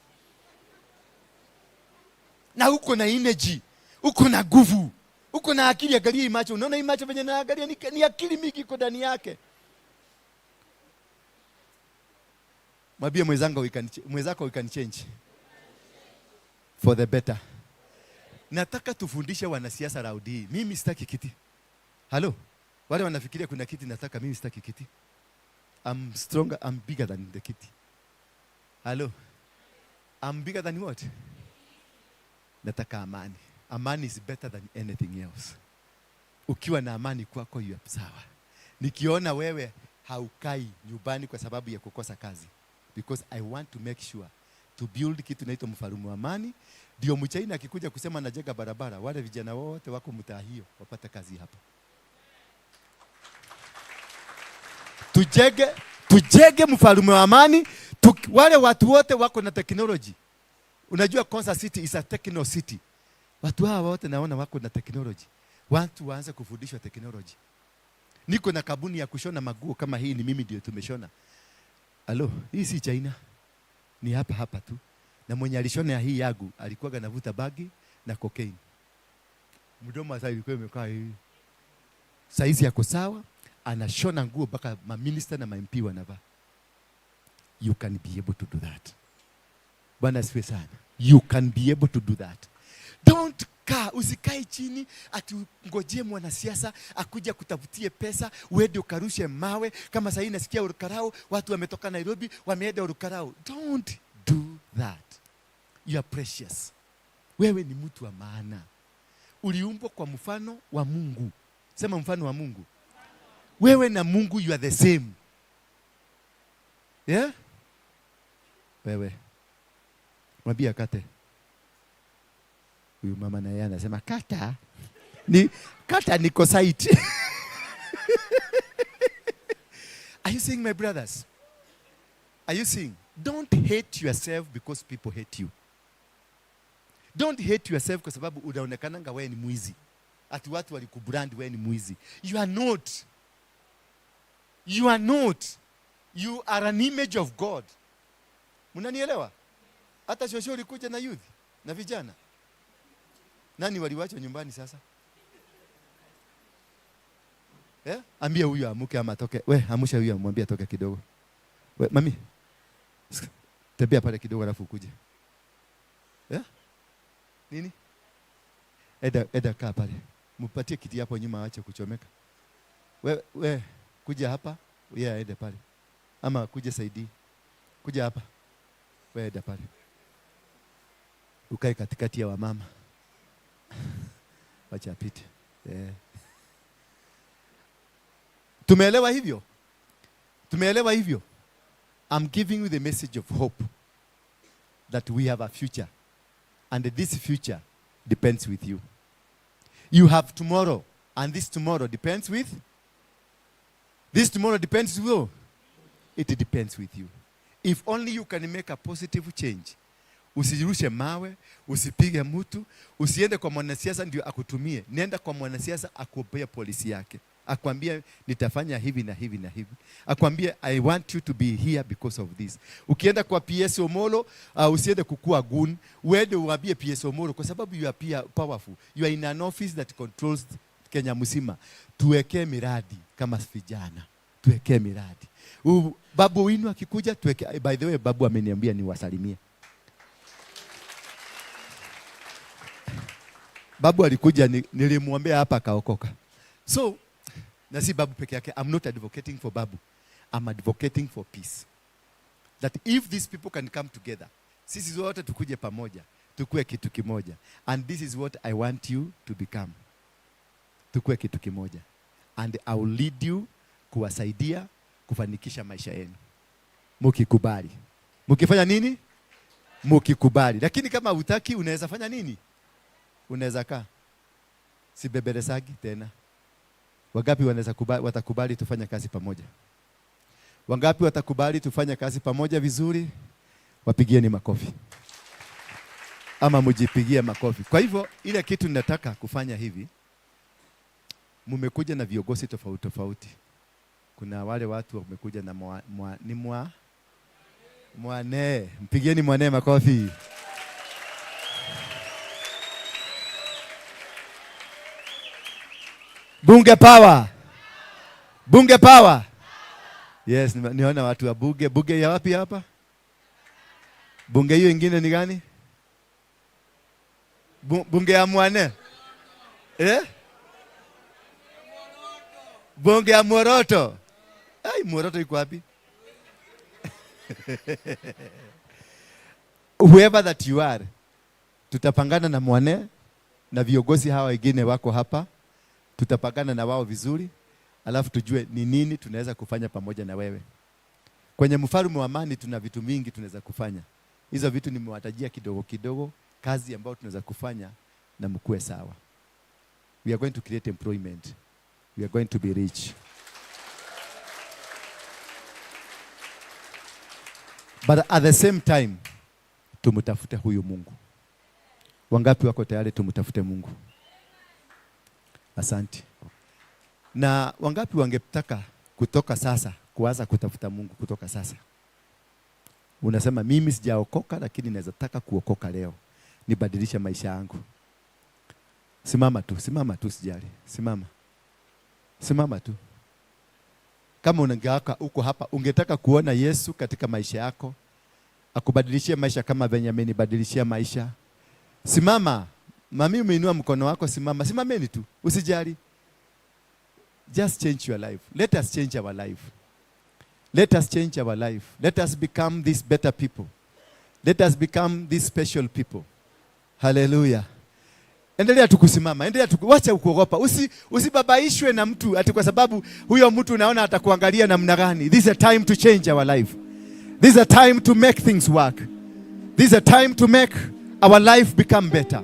Na uko na energy. Uko na nguvu. Uko na akili. Angalia hii macho. Unaona hii macho venye naangalia ni akili mingi iko ndani yake. Mwambie mwenzako we can change for the better. Nataka tufundishe wanasiasa raundi hii. Mimi sitaki kiti. Hello? Wale wanafikiria kuna kiti nataka, mimi sitaki kiti. I'm stronger, I'm bigger than the kiti. Hello? I'm bigger than what? Nataka amani. Amani is better than anything else. Ukiwa na amani kwako you are sawa. Nikiona wewe haukai nyumbani kwa sababu ya kukosa kazi, because I want to make sure to build kitu inaitwa mfalume wa amani. Ndio mchaina akikuja kusema najenga barabara, wale vijana wote wako mtaa hiyo wapate kazi hapa. Tujenge mfalume wa amani. Wale watu wote wako na technology. Unajua Konza City is a techno city. Watu hawa wote naona wako na technology. Watu waanze kufundishwa technology. Niko na kabuni ya kushona maguo kama hii, ni mimi ndio tumeshona. Alo, hii si China. Ni hapa hapa tu. Na mwenye alishona hii yangu alikuwa anavuta bagi na cocaine. Mdomo sasa ilikuwa imekaa hivi. Saizi yako sawa, anashona nguo mpaka ma minister na ma MP wanavaa. You can be able to do that. Bwana asifiwe sana. You can be able to do that. Don't kaa, usikae chini ati ngojee mwanasiasa akuja kutafutie pesa, uende ukarushe mawe. Kama sasa nasikia Olkalou, watu wametoka Nairobi wameenda Olkalou. Don't do that. You are precious. Wewe ni mtu wa maana. Uliumbwa kwa mfano wa Mungu. Sema mfano wa Mungu. Wewe na Mungu you are the same. Yeah? Wewe. Mwambie akate. Huyu mama na yeye anasema kata. Ni kata niko site. Are you seeing, my brothers? Are you seeing? Don't hate yourself because people hate you. Don't hate yourself kwa sababu unaonekananga wewe ni mwizi. Ati watu walikubrand wewe ni mwizi. You are not. You are not. You are an image of God. Mnanielewa? Hata shosho ulikuja na youth na vijana. Nani waliwachwa nyumbani sasa? Eh? Ambia huyu amuke ama atoke. We, amusha huyu amwambie atoke kidogo. We, mami. Tembea pale kidogo alafu ukuje. Eh? Nini? Eda kaa pale. Mpatie kiti hapo nyuma aache kuchomeka. We, kuja hapa, yeye aende pale. Ama kuja saidi. Kuja hapa. We enda pale. Ukae katikati ya wamama. Wacha apite. Yeah. Tumeelewa hivyo? Tumeelewa hivyo? I'm giving you the message of hope that we have a future, and this future depends with you. You have tomorrow, and this tomorrow depends with? This tomorrow depends with you. It depends with you. If only you can make a positive change. Usirushe mawe, usipige mtu, usiende kwa mwanasiasa ndio akutumie. Nenda kwa mwanasiasa akupee polisi yake. Akwambie nitafanya hivi na hivi na hivi. Akwambie I want you to be here because of this. Ukienda kwa PS Omolo, usiende kukua goon, uende uambie PS Omolo kwa sababu you are powerful. You are in an office that controls Kenya mzima. Tuwekee miradi kama vijana. Tuwekee miradi. Babu winu akikuja tuweke. By the way, babu ameniambia niwasalimie. Babu alikuja, nilimwambia hapa akaokoka. So, na si babu peke yake, I'm not advocating for babu. I'm advocating for peace. That if these people can come together, sisi wote tukuje pamoja, tukue kitu kimoja. And this is what I want you to become. Tukue kitu kimoja. And I will lead you kuwasaidia kufanikisha maisha yenu. Mukikubali. Mukifanya nini? Mukikubali. Lakini kama hutaki, unaweza fanya nini? Unaweza kaa. Sibeberesagi tena. Wangapi wanaweza kubali, watakubali tufanye kazi pamoja? Wangapi watakubali tufanye kazi pamoja vizuri? Wapigieni makofi. Ama mujipigie makofi. Kwa hivyo ile kitu ninataka kufanya hivi, mmekuja na viongozi tofauti tofauti. Kuna wale watu wamekuja na mwane. Mpigieni mwane makofi. Bunge power. Bunge power. Yes, niona watu wa bunge. Bunge ya wapi hapa? Bunge hiyo ingine ni gani? Bunge ya mwane. Eh? Bunge ya Moroto. Ai, Moroto iko wapi? Whoever that you are, tutapangana na mwane na viongozi hawa wengine wako hapa. Tutapangana na wao vizuri, alafu tujue ni nini tunaweza kufanya pamoja na wewe. Kwenye mfalme wa amani tuna vitu mingi tunaweza kufanya. Hizo vitu nimewatajia kidogo kidogo, kazi ambayo tunaweza kufanya na mkue sawa. We are going to create employment. We are going to be rich. But at the same time, tumtafute huyu Mungu. Wangapi wako tayari tumtafute Mungu? Asante. Na wangapi wangetaka kutoka sasa kuanza kutafuta Mungu kutoka sasa? Unasema mimi sijaokoka lakini naweza taka kuokoka leo. Nibadilishe maisha yangu. Simama tu sijali. Simama. Simama tu. Kama unangewaka uko hapa ungetaka kuona Yesu katika maisha yako, akubadilishie maisha kama venye amenibadilishia maisha. Simama. Mami umeinua mkono wako, simama. Simameni tu. Usijali. Just change your life. Let us change our life. Let us change our life. Let us become these better people. Let us become these special people. Hallelujah. Endelea tu kusimama, endelea tu, wacha kuogopa. Usibabaishwe na mtu ati kwa sababu huyo mtu unaona atakuangalia namna gani. This is a time to change our life. This is a time to make things work. This is a time to make our life become better.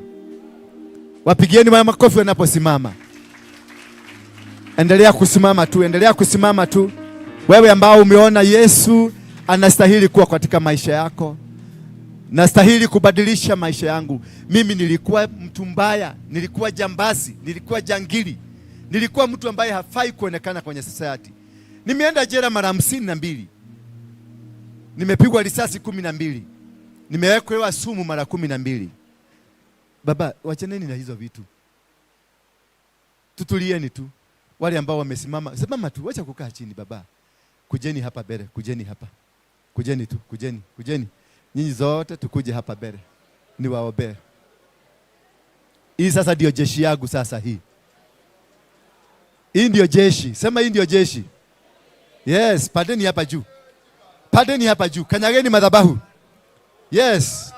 Wapigieni makofi wanaposimama. Endelea kusimama tu, endelea kusimama tu. Wewe ambao umeona Yesu anastahili kuwa katika maisha yako, nastahili kubadilisha maisha yangu. Mimi nilikuwa mtu mbaya, nilikuwa jambazi, nilikuwa jangili, nilikuwa mtu ambaye hafai kuonekana kwenye society. Nimeenda jela mara 52. Nimepigwa risasi 12. Nimewekwa sumu mara 12. Baba, wachaneni na hizo vitu. Tutulieni tu. Wale ambao wamesimama, simama tu, wacha kukaa chini baba. Kujeni hapa mbele, kujeni hapa. Kujeni tu, kujeni, kujeni. Nyinyi zote tukuje hapa mbele. Niwaombee. Hii sasa ndio jeshi yangu sasa hii. Hii ndio jeshi. Sema hii ndio jeshi. Yes, pandeni hapa juu. Pandeni hapa juu. Kanyageni madhabahu. Yes.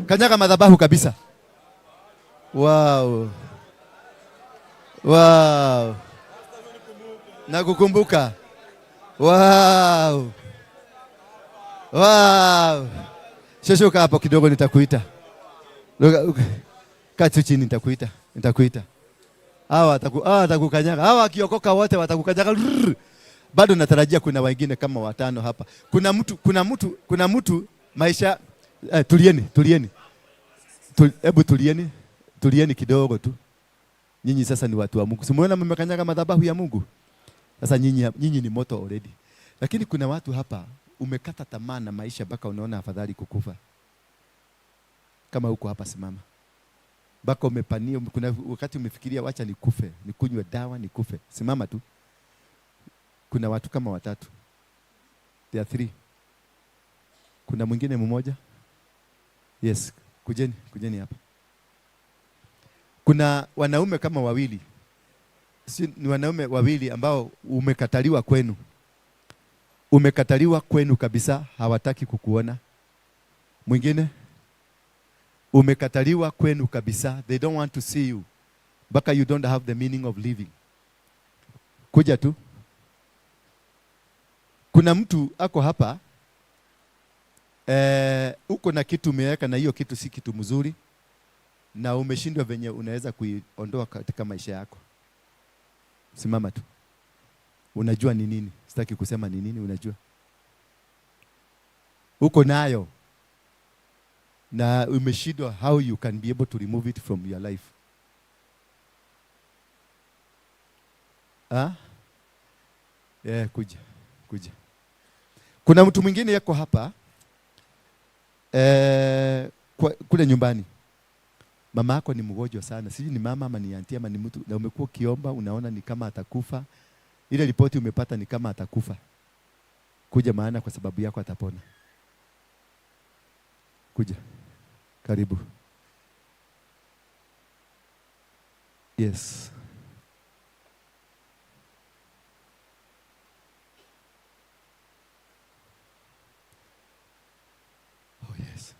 Kanyaga madhabahu kabisa. Wow. Wow. Nakukumbuka. Wow. Wow. Shoshuka hapo kidogo nitakuita. Kaa tu chini nitakuita. Nitakuita. Hawa watakukanyaga. Hawa wakiokoka wote watakukanyaga. Bado natarajia kuna wengine kama 5 hapa. Kuna mtu maisha tulieni, tulieni. Hebu tulieni. Tulieni kidogo tu. Nyinyi sasa ni watu wa Mungu. Si muona mmekanyaga madhabahu ya Mungu? Sasa nyinyi ni moto already. Lakini kuna watu hapa umekata tamaa na maisha mpaka unaona afadhali kukufa. Kama uko hapa simama. Mpaka umepania, kuna wakati umefikiria wacha nikufe, nikunywe dawa nikufe. Simama tu. Kuna watu kama 3. There are 3. Kuna mwingine mmoja? Yes, kujeni, kujeni hapa. Kuna wanaume kama 2. Si ni wanaume 2 ambao umekataliwa kwenu. Umekataliwa kwenu kabisa, hawataki kukuona. Mwingine? Umekataliwa kwenu kabisa, they don't want to see you. Mpaka you don't have the meaning of living. Kuja tu. Kuna mtu ako hapa, uko na kitu umeweka na hiyo kitu si kitu mzuri, na umeshindwa venye unaweza kuiondoa katika maisha yako. Simama tu. Unajua ni nini? Sitaki kusema ni nini, unajua. Uko nayo. Na umeshindwa how you can be able to remove it from your life. Ah? Yeah, kuja. Kuja. Kuna mtu mwingine yuko hapa. Kule nyumbani. Mama yako ni mgonjwa sana. Sijui ni mama ama ni auntie ama ni mtu, na umekuwa ukiomba unaona ni kama atakufa. Ile ripoti umepata ni kama atakufa. Kuja maana kwa sababu yako atapona. Kuja. Karibu. Yes. Oh yes.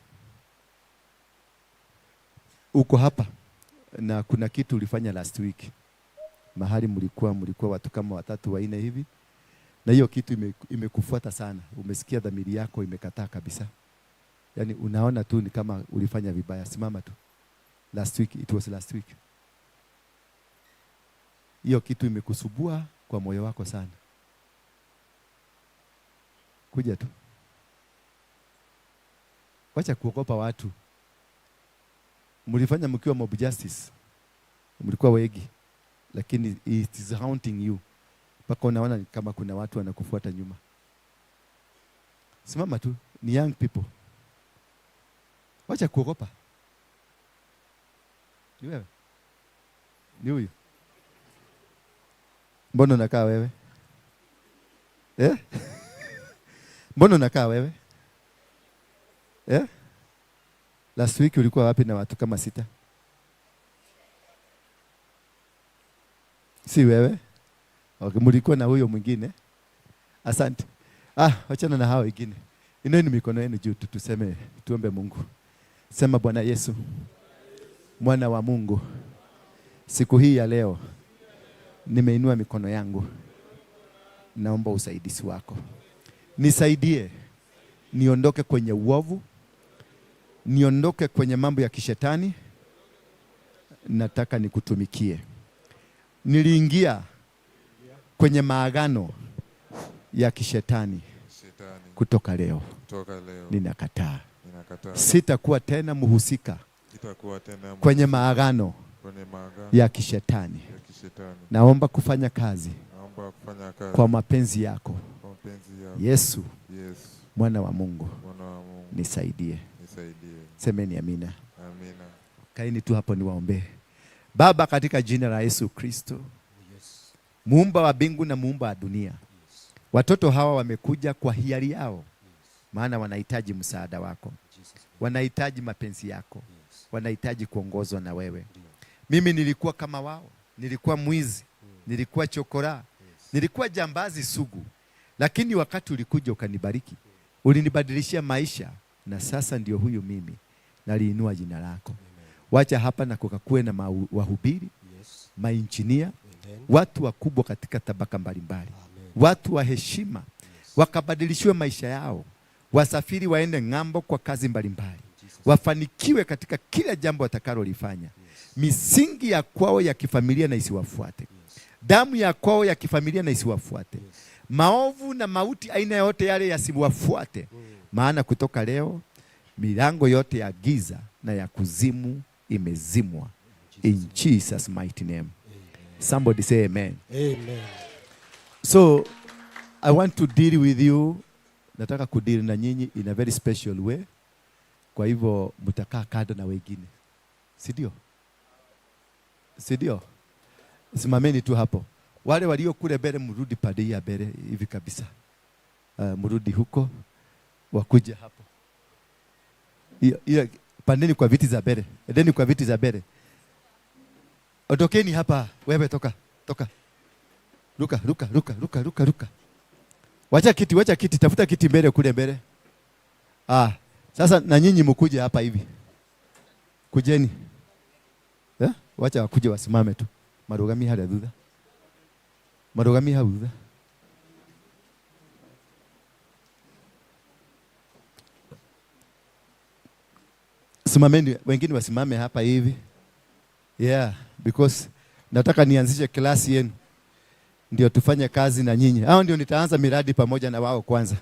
Uko hapa na kuna kitu ulifanya last week. Mahali mlikuwa watu kama 3 4 hivi. Na hiyo kitu imekufuata sana. Umesikia dhamiri yako imekataa kabisa. Yaani unaona tu ni kama ulifanya vibaya. Simama tu. Last week, it was last week. Hiyo kitu imekusubua kwa moyo wako sana. Kuja tu. Wacha kuogopa watu. Mlifanya mkiwa mob justice. Mlikuwa wengi. Lakini it is haunting you. Mpaka unaona kama kuna watu wanakufuata nyuma. Simama tu, ni young people. Wacha kuogopa. Ni wewe? Ni huyu? Mbona unakaa wewe? Eh? Mbona unakaa wewe? Eh? Last week ulikuwa wapi na watu kama 6? Si wewe? Okay, mlikuwa na huyo mwingine. Asante. Ah, wachana na hao wengine. Inueni mikono yenu juu tuseme, tuombe Mungu. Sema Bwana Yesu, Mwana wa Mungu, siku hii ya leo nimeinua mikono yangu, naomba usaidizi wako. Nisaidie niondoke kwenye uovu, niondoke kwenye mambo ya kishetani. Nataka nikutumikie. Niliingia kwenye maagano ya kishetani. Kutoka leo ninakataa. Sitakuwa tena muhusika kwenye maagano ya kishetani. Naomba kufanya kazi kwa mapenzi yako. Yesu, Mwana wa Mungu, nisaidie. Semeni amina. Amina. Kaini tu hapo niwaombee. Baba, katika jina la Yesu Kristo, muumba wa mbingu na muumba wa dunia, watoto hawa wamekuja kwa hiari yao, maana wanahitaji msaada wako, wanahitaji mapenzi yako, wanahitaji kuongozwa na wewe. Mimi nilikuwa kama wao, nilikuwa mwizi, nilikuwa chokora, nilikuwa jambazi sugu, lakini wakati ulikuja ukanibariki, ulinibadilishia maisha, na sasa ndio huyu mimi naliinua jina lako. Wacha hapa na kukakue na wahubiri, mainjinia, watu wakubwa katika tabaka mbalimbali, watu wa heshima, wakabadilishiwe maisha yao, wasafiri waende ng'ambo kwa kazi mbalimbali, wafanikiwe katika kila jambo watakalolifanya. Misingi ya kwao ya kifamilia na isiwafuate, damu ya kwao ya kifamilia na isiwafuate, maovu na mauti aina yote yale yasiwafuate, maana kutoka leo milango yote ya giza na ya kuzimu imezimwa. In Jesus mighty name. Somebody say amen. Amen. So I want to deal with you. Nataka kudeal na nyinyi in a very special way. Kwa hivyo mtakaa kando na wengine, si ndio? Si ndio? Simameni tu hapo. Wale walio kule mbele mrudi pande ya mbele hivi kabisa. Mrudi huko, wakuja hapo. Hiyo pandeni kwa viti za mbele. Endeni kwa viti za mbele. Ondokeni hapa. Wewe toka, toka. Ruka, ruka, ruka, ruka, ruka, ruka. Wacha kiti, wacha kiti, tafuta kiti mbele kule mbele. Ah, sasa na nyinyi mkuje hapa hivi. Kujeni. Eh? Wacha wakuje wasimame tu. Marugami hali thutha. Marugami hau thutha. Simameni, wengine wasimame hapa hivi. Yeah, because nataka nianzishe klasi yenu. Ndio tufanye kazi na nyinyi. Hao ndio nitaanza miradi pamoja na wao kwanza.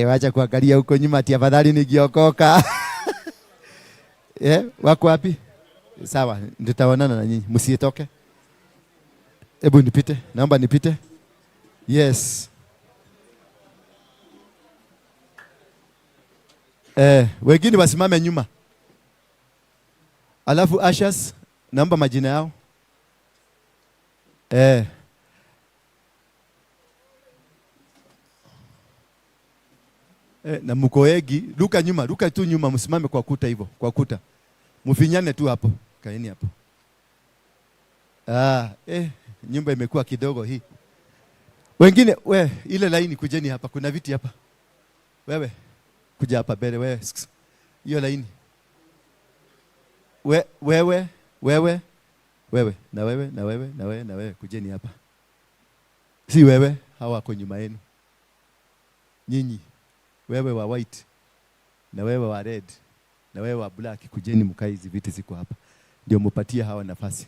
Wacha kuangalia huko nyuma ati afadhali nigiokoka. Wako wapi? Sawa, nitaonana na nyinyi. Msitoke. Hebu nipite, naomba nipite. Yes. Wengine wasimame nyuma. Alafu ushers, naomba majina yao. Na mkoegi, ruka nyuma, ruka tu nyuma, msimame kwa kuta hivyo, kwa kuta. Mfinyane tu hapo, kaeni hapo. Nyumba imekuwa kidogo hii. Wengine, we, ile laini kujeni hapa, kuna viti hapa. Wewe, kuja hapa mbele wewe. Hiyo laini. Wewe, wewe, wewe, na wewe, na wewe, na wewe, na wewe, kujeni hapa. Si wewe, hawa wako nyuma yenu. Nyinyi, wewe wa white, na wewe wa red, na wewe wa black, kujeni mkae, hizi viti ziko hapa. Ndio mupatie hawa nafasi.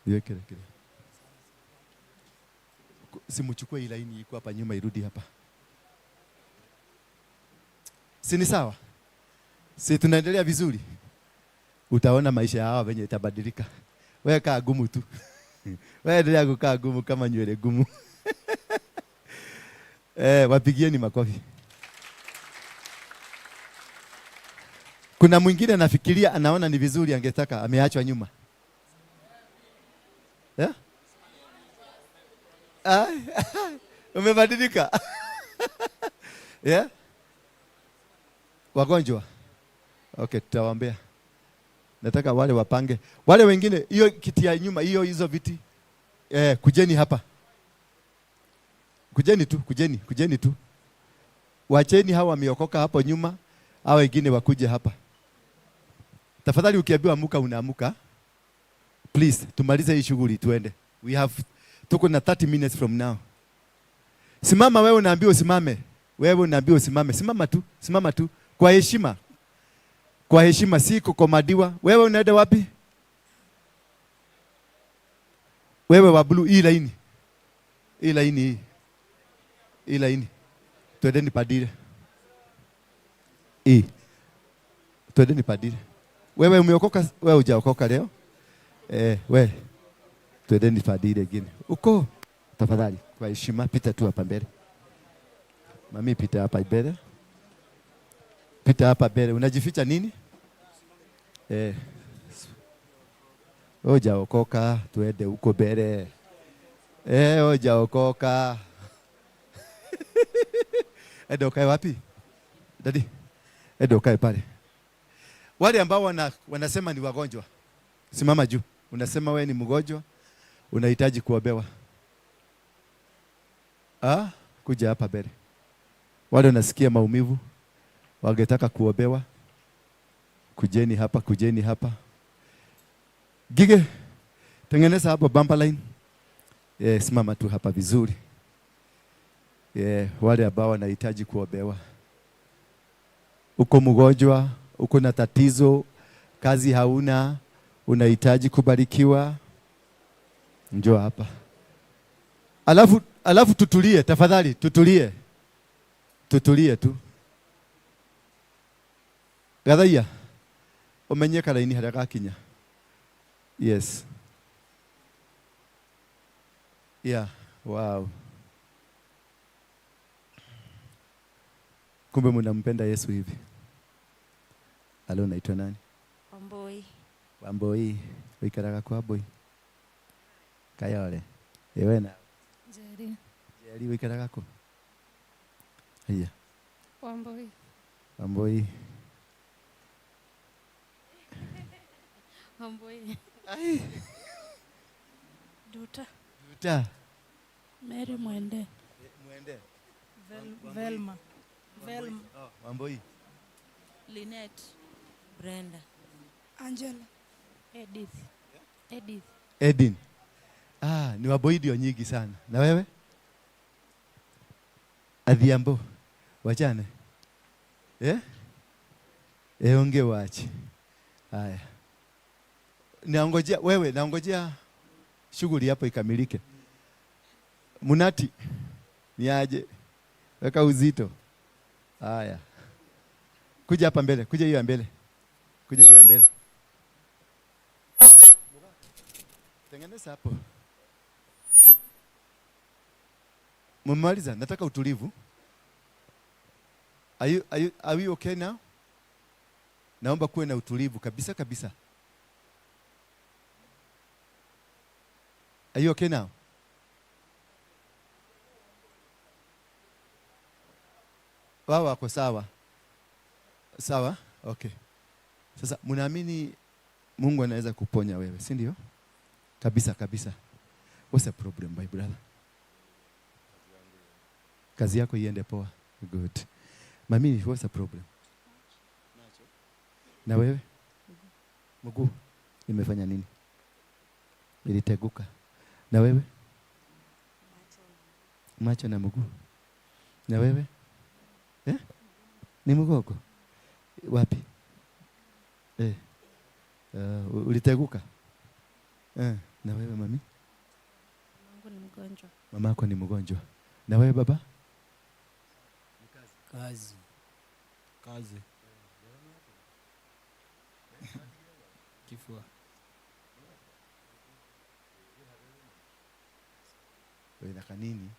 Kile. Simuchukue ile laini iko hapa nyuma irudi hapa. Si ni sawa? Si tunaendelea vizuri? Utaona maisha hawa venye itabadilika. Wewe kaa gumu tu. Wewe endelea kukaa gumu kama nywele gumu. Wapigieni makofi. Kuna mwingine anafikiria anaona ni vizuri angetaka ameachwa nyuma. Yeah? Umebadilika. Yeah? Wagonjwa. Okay, tutawaambia. Nataka wale wapange. Wale wengine hiyo kiti ya nyuma, hiyo hizo viti. Kujeni hapa. Kujeni tu, kujeni, kujeni tu. Wacheni hawa wameokoka hapo nyuma, hawa wengine wakuje hapa. Tafadhali ukiambiwa amuka unaamuka. Please, tumalize hii shughuli tuende. We have tuko na 30 minutes from now. Simama wewe, unaambiwa usimame. Wewe unaambiwa usimame. Simama tu, simama tu kwa heshima. Kwa heshima, si kukomadiwa. Wewe unaenda wapi? Wewe wa blue, hii laini. Hii laini hii. Hii laini. Twendeni padile. Hii. Twendeni padile. Wewe umeokoka, wewe hujaokoka leo? We. Twendeni padile ingine. Uko tafadhali kwa heshima pita tu hapa mbele. Mami pita hapa mbele. Pita hapa mbele. Unajificha nini? Hujaokoka, tuende huko mbele. Hujaokoka. Ende ukae wapi? Daddy. Ende ukae pale. Wale ambao wanasema ni wagonjwa, simama juu. Unasema wewe ni mgonjwa, unahitaji kuombewa. Kuja hapa mbele. Wale wanasikia maumivu, wangetaka kuombewa, kujeni hapa, kujeni hapa. Gige, tengeneza hapo bumper line. Simama tu hapa vizuri. Wale ambao wanahitaji kuombewa. Uko mgonjwa, uko na tatizo, kazi hauna, unahitaji kubarikiwa, njoo hapa. Alafu tutulie tafadhali, tutulie. Tutulie tu. Gathaiya, umenye karaini haria gakinya. Yes. Yeah, wow. Kumbe mnampenda Yesu hivi. Alo, unaitwa nani? Wamboi. Wamboi, uikaraga kwa Boy. Kayole. Ewe na Jerry. Jerry uikaraga ku? Haya. Wamboi. Wamboi. Wamboi. Ai. Duta. Duta. Mary Mwende. Mwende. Velma. Velma. Oh, Wamboi. Lynette. Brenda. Angela. Edith. Edith. Edin. Ni Wamboi ndio nyingi sana. Na wewe? Adhiambo. Wachane. Onge wache. Haya. Naongojea wewe, naongojea shughuli hapo ikamilike. Munati niaje? Weka uzito. Haya. Kuja hapa mbele, kuja hiyo mbele. Kuja hiyo mbele. Tengeneza hapo. Mmemaliza, nataka utulivu. Are we okay now? Naomba kuwe na utulivu kabisa kabisa. Are you okay now? Wao wako sawa. Sawa? Okay. Sasa mnaamini Mungu anaweza kuponya wewe, si ndio? Kabisa kabisa. What's the problem, my brother? Kazi yako iende poa. Good. Mami, what's the problem? Na wewe? Mguu. Imefanya nini? Iliteguka. Na wewe? Macho na mguu. Na wewe? Ni mgongo? Wapi? Uliteguka? Na wewe mami? Mamangu ni mgonjwa. Mamako ni mgonjwa. Na wewe baba? Kazi. Kazi. Kifua. Wewe na kanini?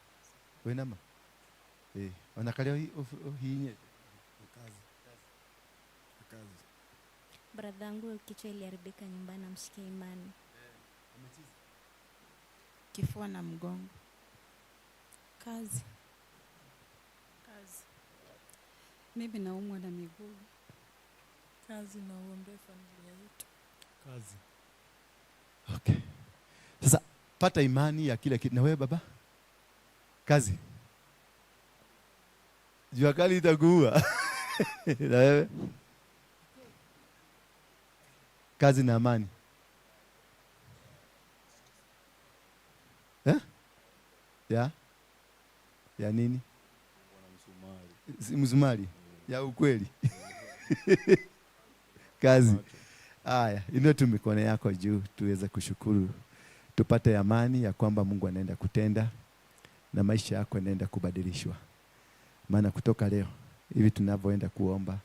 Wewe nama? Wanakalia hii. Kazi. Kazi. Brother yangu kichwa iliharibika nyumbani, amshike imani. Kifua na mgongo. Kazi. Kazi. Mimi naumwa na miguu. Kazi na uombe familia yetu. Kazi. Okay. Sasa pata imani ya kila kitu. Na wewe baba? Kazi. Jua kali itakuua. Na wewe? Kazi na amani. Eh? Ya? Ya nini? Msumari. Ya ukweli. Kazi. Haya, inua tu mikono yako juu tuweze kushukuru. Tupate amani ya kwamba Mungu anaenda kutenda na maisha yako yanaenda kubadilishwa. Maana kutoka leo hivi tunavyoenda kuomba,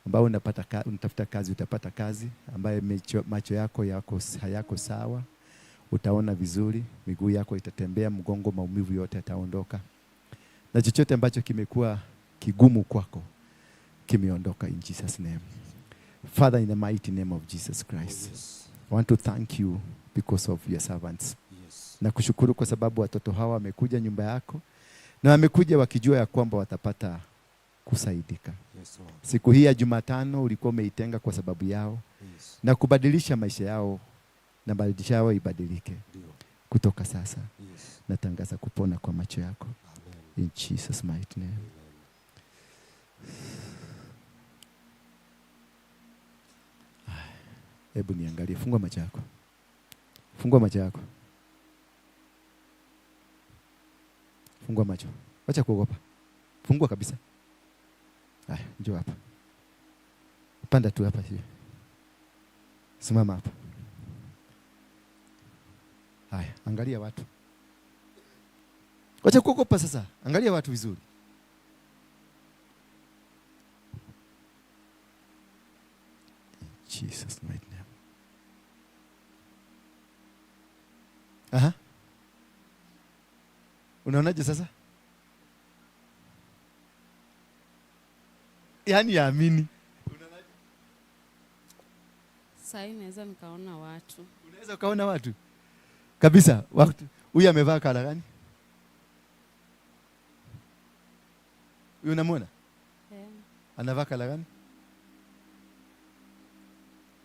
ambao unatafuta kazi utapata kazi, ambaye macho yako hayako sawa utaona vizuri, miguu yako itatembea, mgongo, maumivu yote yataondoka. Na chochote ambacho kimekuwa kigumu kwako kimeondoka in Jesus name. Father, in the mighty name of Jesus Christ. Oh, yes. I want to thank you because of your servants. Yes. Na kushukuru kwa sababu watoto hawa wamekuja nyumba yako na wamekuja wakijua ya kwamba watapata kusaidika. Yes, Lord. Siku hii ya Jumatano ulikuwa umeitenga kwa sababu yao. Yes. Na kubadilisha maisha yao na maisha yao ibadilike. Ndio. Kutoka sasa. Yes. Natangaza kupona kwa macho yako. Amen. In Jesus mighty name. Amen. Hebu niangalie, fungua macho yako. Fungua macho yako. Fungua macho. Acha kuogopa. Fungua kabisa. Haya, njoo hapa. Panda tu hapa hivi. Simama hapa. Haya, angalia watu. Acha kuogopa sasa. Angalia watu vizuri. In Jesus mighty name. Aha. Unaonaje sasa? Yaani yaamini. Unaonaje? Sasa naweza nikaona watu. Unaweza ukaona watu? Kabisa, watu. Huyu amevaa kala gani? Huyu unamuona? Yeah. Anavaa kala gani?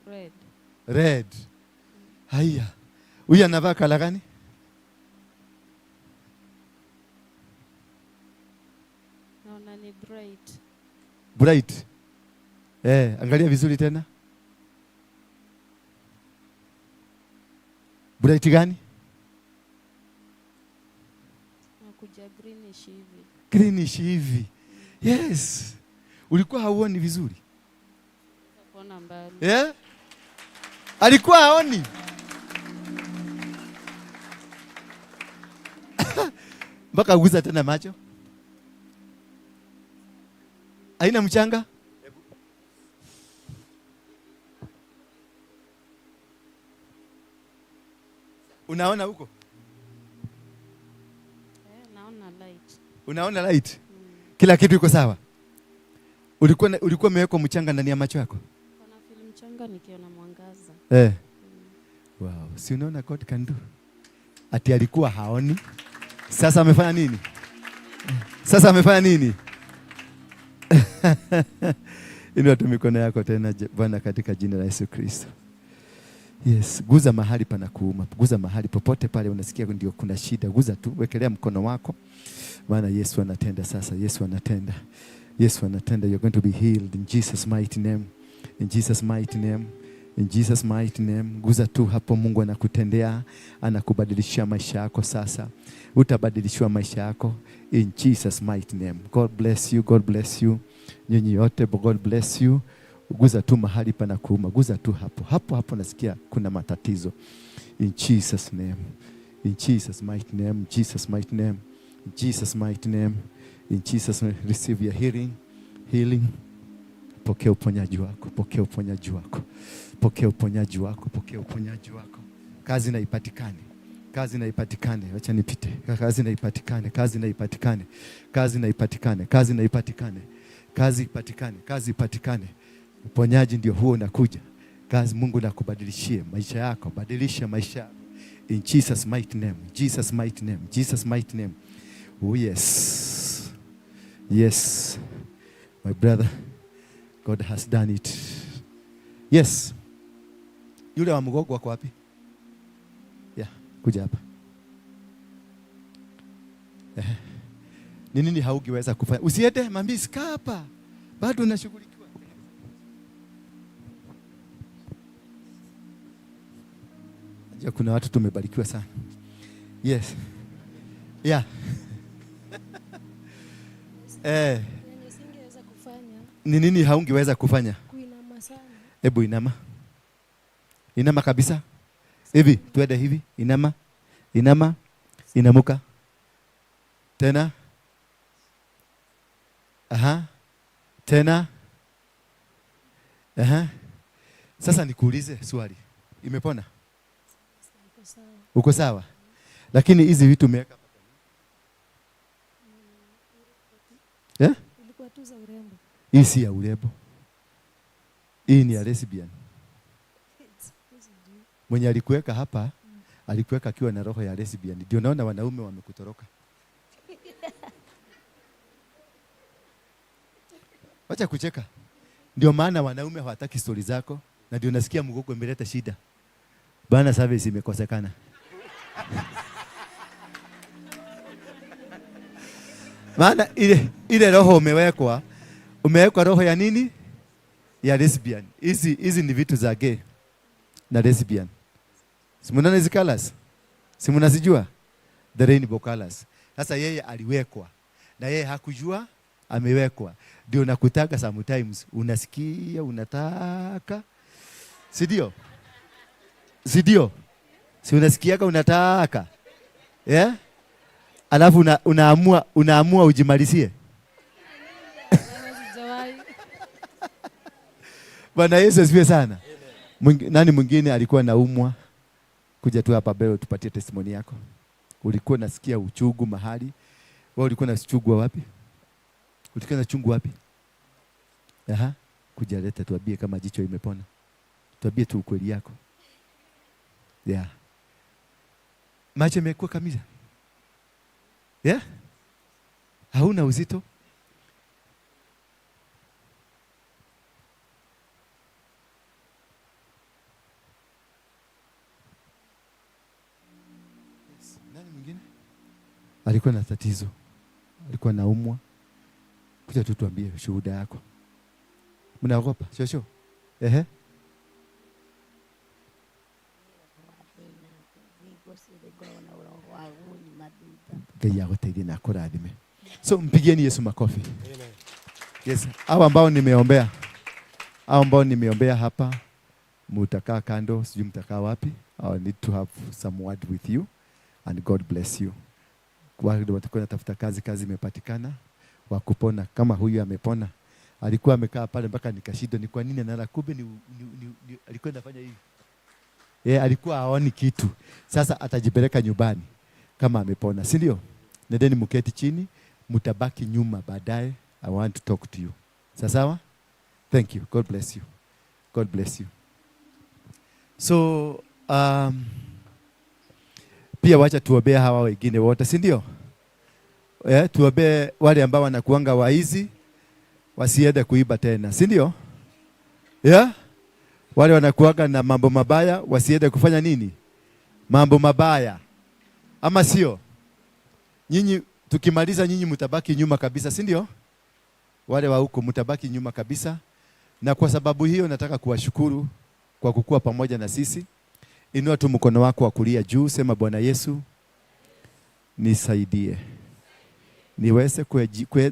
Red. Red. Haya. Huyu anavaa kala gani? Naona ni bright. Bright. Angalia vizuri tena. Bright gani? Nakuja greenish hivi. Greenish hivi. Yes. Ulikuwa hauoni vizuri? Kuona mbali. Yeah? Alikuwa haoni. Mpaka aguza tena macho. Haina mchanga? Unaona huko? Naona light. Unaona light? Kila kitu iko sawa? Ulikuwa umewekwa mchanga ndani ya macho yako? Kuna film mchanga nikiona mwangaza. Wow, si unaona God can do? Ati alikuwa haoni. Sasa amefanya nini? Sasa amefanya nini? Inua tu mikono yako tena Bwana katika jina la Yesu Kristo. Yes, guza mahali panakuuma, guza mahali popote pale unasikia ndio kuna shida, guza tu, wekelea mkono wako. Maana Yesu anatenda sasa, Yesu anatenda. Yesu anatenda. You're going to be healed in Jesus mighty name. In Jesus mighty name. In Jesus mighty name. Guza tu hapo, Mungu anakutendea, anakubadilishia maisha yako sasa. Utabadilishiwa maisha yako in Jesus mighty name. God bless you, God bless you. Nyinyi yote, God bless you. Guza tu mahali panakuuma, guza tu hapo. Hapo hapo nasikia kuna matatizo. In Jesus name. In Jesus mighty name, Jesus mighty name. In Jesus mighty name. In Jesus name, receive your healing. Healing. Pokea uponyaji wako, pokea uponyaji wako. Pokea uponyaji wako, pokea uponyaji wako. Kazi na ipatikane. Kazi na ipatikane. Acha nipite. Kazi na ipatikane, kazi na ipatikane. Kazi na ipatikane, kazi na ipatikane. Kazi ipatikane, kazi ipatikane. Uponyaji ndio huo unakuja. Kazi Mungu nakubadilishie maisha yako, badilisha maisha yako. In Jesus mighty name, Jesus mighty name, Jesus mighty name. Oh yes. Yes. My brother, God has done it. Yes. Yule wa mgogo wako wapi? Yeah, kuja hapa. Ni nini haugiweza kufanya? Usiende mami, kaa hapa. Bado unashughulikiwa. Kuna watu tumebarikiwa sana. Yes. Yeah. Ni nini haungeweza kufanya? Kuinama sana. Hebu inama. Inama kabisa. Hivi, tuende hivi. Inama. Inama. Inamuka. Tena. Aha. Tena. Aha. Sasa nikuulize swali. Imepona? Uko sawa? Lakini hizi vitu umeweka hapa. Eh? Ilikuwa tu za urembo. Hii si ya urembo. Hii ni ya lesbian. Mwenye alikuweka hapa, alikuweka akiwa na roho ya lesbian. Ndio naona wanaume wamekutoroka. Wacha kucheka. Ndio maana wanaume hawataki stori zako, na ndio nasikia mgogo imeleta shida. Bana, service imekosekana. Maana ile roho umewekwa, umewekwa roho ya nini? Ya lesbian. Hizi ni vitu za gay na lesbian. Si mnaona hizi colors? Si mnazijua? The rainbow colors. Sasa yeye aliwekwa na yeye hakujua amewekwa. Ndio nakutaka sometimes unasikia unataka. Si ndio? Si ndio? Si unasikiaga unataka? Yeah? Alafu unaamua ujimalizie. Bwana Yesu asifiwe sana. Nani mwingine alikuwa anaumwa? Kuja tu hapa mbele tupatie testimony yako. Ulikuwa unasikia uchungu mahali? Wewe ulikuwa na uchungu wapi? Ulikuwa na uchungu wapi? Aha, kuja leta tuambie kama jicho imepona. Tuambie tu ukweli yako. Yeah. Macho imekuwa kamili. Yeah? Hauna uzito? Yes. Nani mwingine? Alikuwa na tatizo. Alikuwa anaumwa. Kuja tu tuambie shuhuda yako. Mnaogopa? Shosho? Ehe. Ngai aguteithie na akũrathime. So mpigieni Yesu makofi. Amen. Yes, hao ambao nimeombea. Hao ambao nimeombea hapa, mutakaa kando, sijui mtakaa wapi. I need to have some word with you and God bless you. Wale watakuwa wanatafuta kazi, kazi imepatikana, wakupona kama huyu amepona. Alikuwa amekaa pale mpaka nikashindwa ni kwa nini analala, kumbe ni alikuwa anafanya hivi. Yeye alikuwa haoni kitu. Sasa atajipeleka nyumbani kama amepona, si ndio? Nendeni mketi chini, mtabaki nyuma baadaye. I want to talk to you. Sawa sawa? Thank you. God bless you. God bless you. So, pia wacha tuombee hawa wengine wote, si ndio? Tuombee wale ambao wanakuanga waizi wasiende kuiba tena, si ndio? Yeah? Wale wanakuanga na mambo mabaya wasiende kufanya nini? Mambo mabaya. Ama sio? Nyinyi tukimaliza nyinyi mtabaki nyuma kabisa, si ndio? Wale wa huko mtabaki nyuma kabisa. Na kwa sababu hiyo nataka kuwashukuru kwa kukua pamoja na sisi. Inua tu mkono wako wa kulia juu, sema Bwana Yesu nisaidie.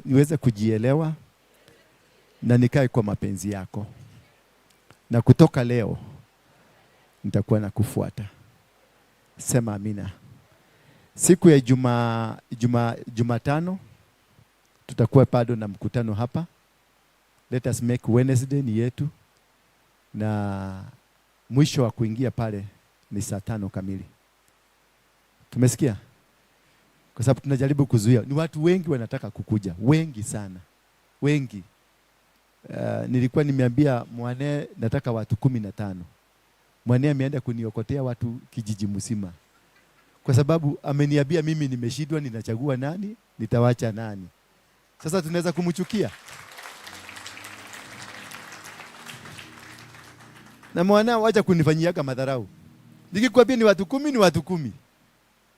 Niweze kujielewa na nikae kwa mapenzi yako. Na kutoka leo nitakuwa nakufuata. Sema amina. Siku ya Jumatano tutakuwa bado na mkutano hapa. Let us make Wednesday ni yetu. Na mwisho wa kuingia pale ni saa 5 kamili. Tumesikia? Kwa sababu tunajaribu kuzuia. Ni watu wengi wanataka kukuja. Wengi sana. Wengi. Nilikuwa nimeambia mwane nataka watu 15. Mwane ameenda kuniokotea watu kijiji mzima. Kwa sababu ameniambia mimi nimeshindwa, ninachagua nani, nitawacha nani. Sasa tunaweza kumchukia. Na mwana wacha kunifanyiaga madharau. Nikikwambia ni watu 10, ni watu 10.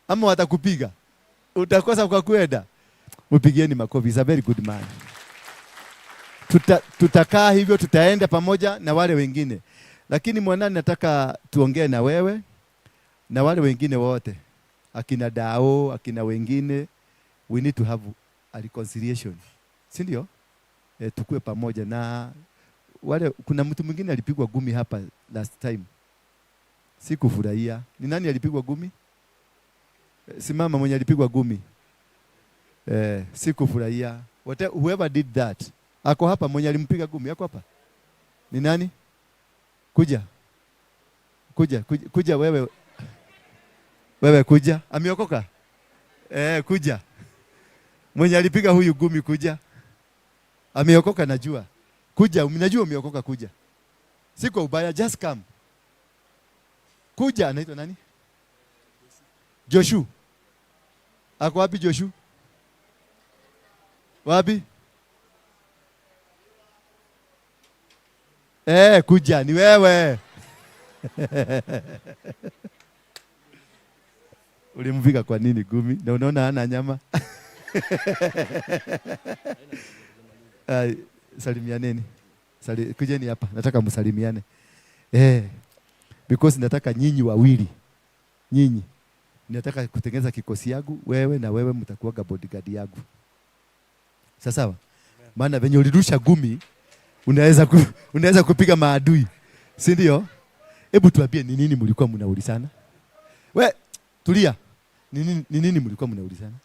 Ama watakupiga. Utakosa kwa kwenda. Mpigieni makofi. He's a very good man. Tutakaa hivyo, tutaenda pamoja na wale wengine. Lakini mwana nataka tuongee na wewe. Na wale wengine wote, akina Dao, akina wengine, we need to have a reconciliation. Si ndio? Tukue pamoja na wale. Kuna mtu mwingine alipigwa gumi hapa last time. Sikufurahia. Ni nani alipigwa gumi? Simama mwenye alipigwa gumi. Sikufurahia. Whoever did that. Ako hapa mwenye alimpiga gumi, ako hapa. Ni nani? Kuja. Kuja, kuja, kuja wewe. Wewe kuja. Ameokoka? Kuja. Mwenye alipiga huyu gumi kuja. Ameokoka najua. Kuja, najua umeokoka kuja. Si kwa ubaya, just come. Kuja, anaitwa nani? Joshua. Ako wapi Joshua? Wapi? Kuja, ni wewe. Ulimvika kwa nini gumi? Na unaona hana nyama. Salimianeni. Kujeni hapa. Nataka msalimiane. Because nataka nyinyi wawili. Nyinyi. Nataka kutengeneza kikosi yangu, wewe na wewe mtakuwa bodyguard yangu. Sawa sawa? Maana venye ulirusha gumi, unaweza kupiga maadui. Si ndio? Hebu tuambie ni nini mlikuwa mnaulizana? We, tulia. Ni nini mlikuwa mnaulizana?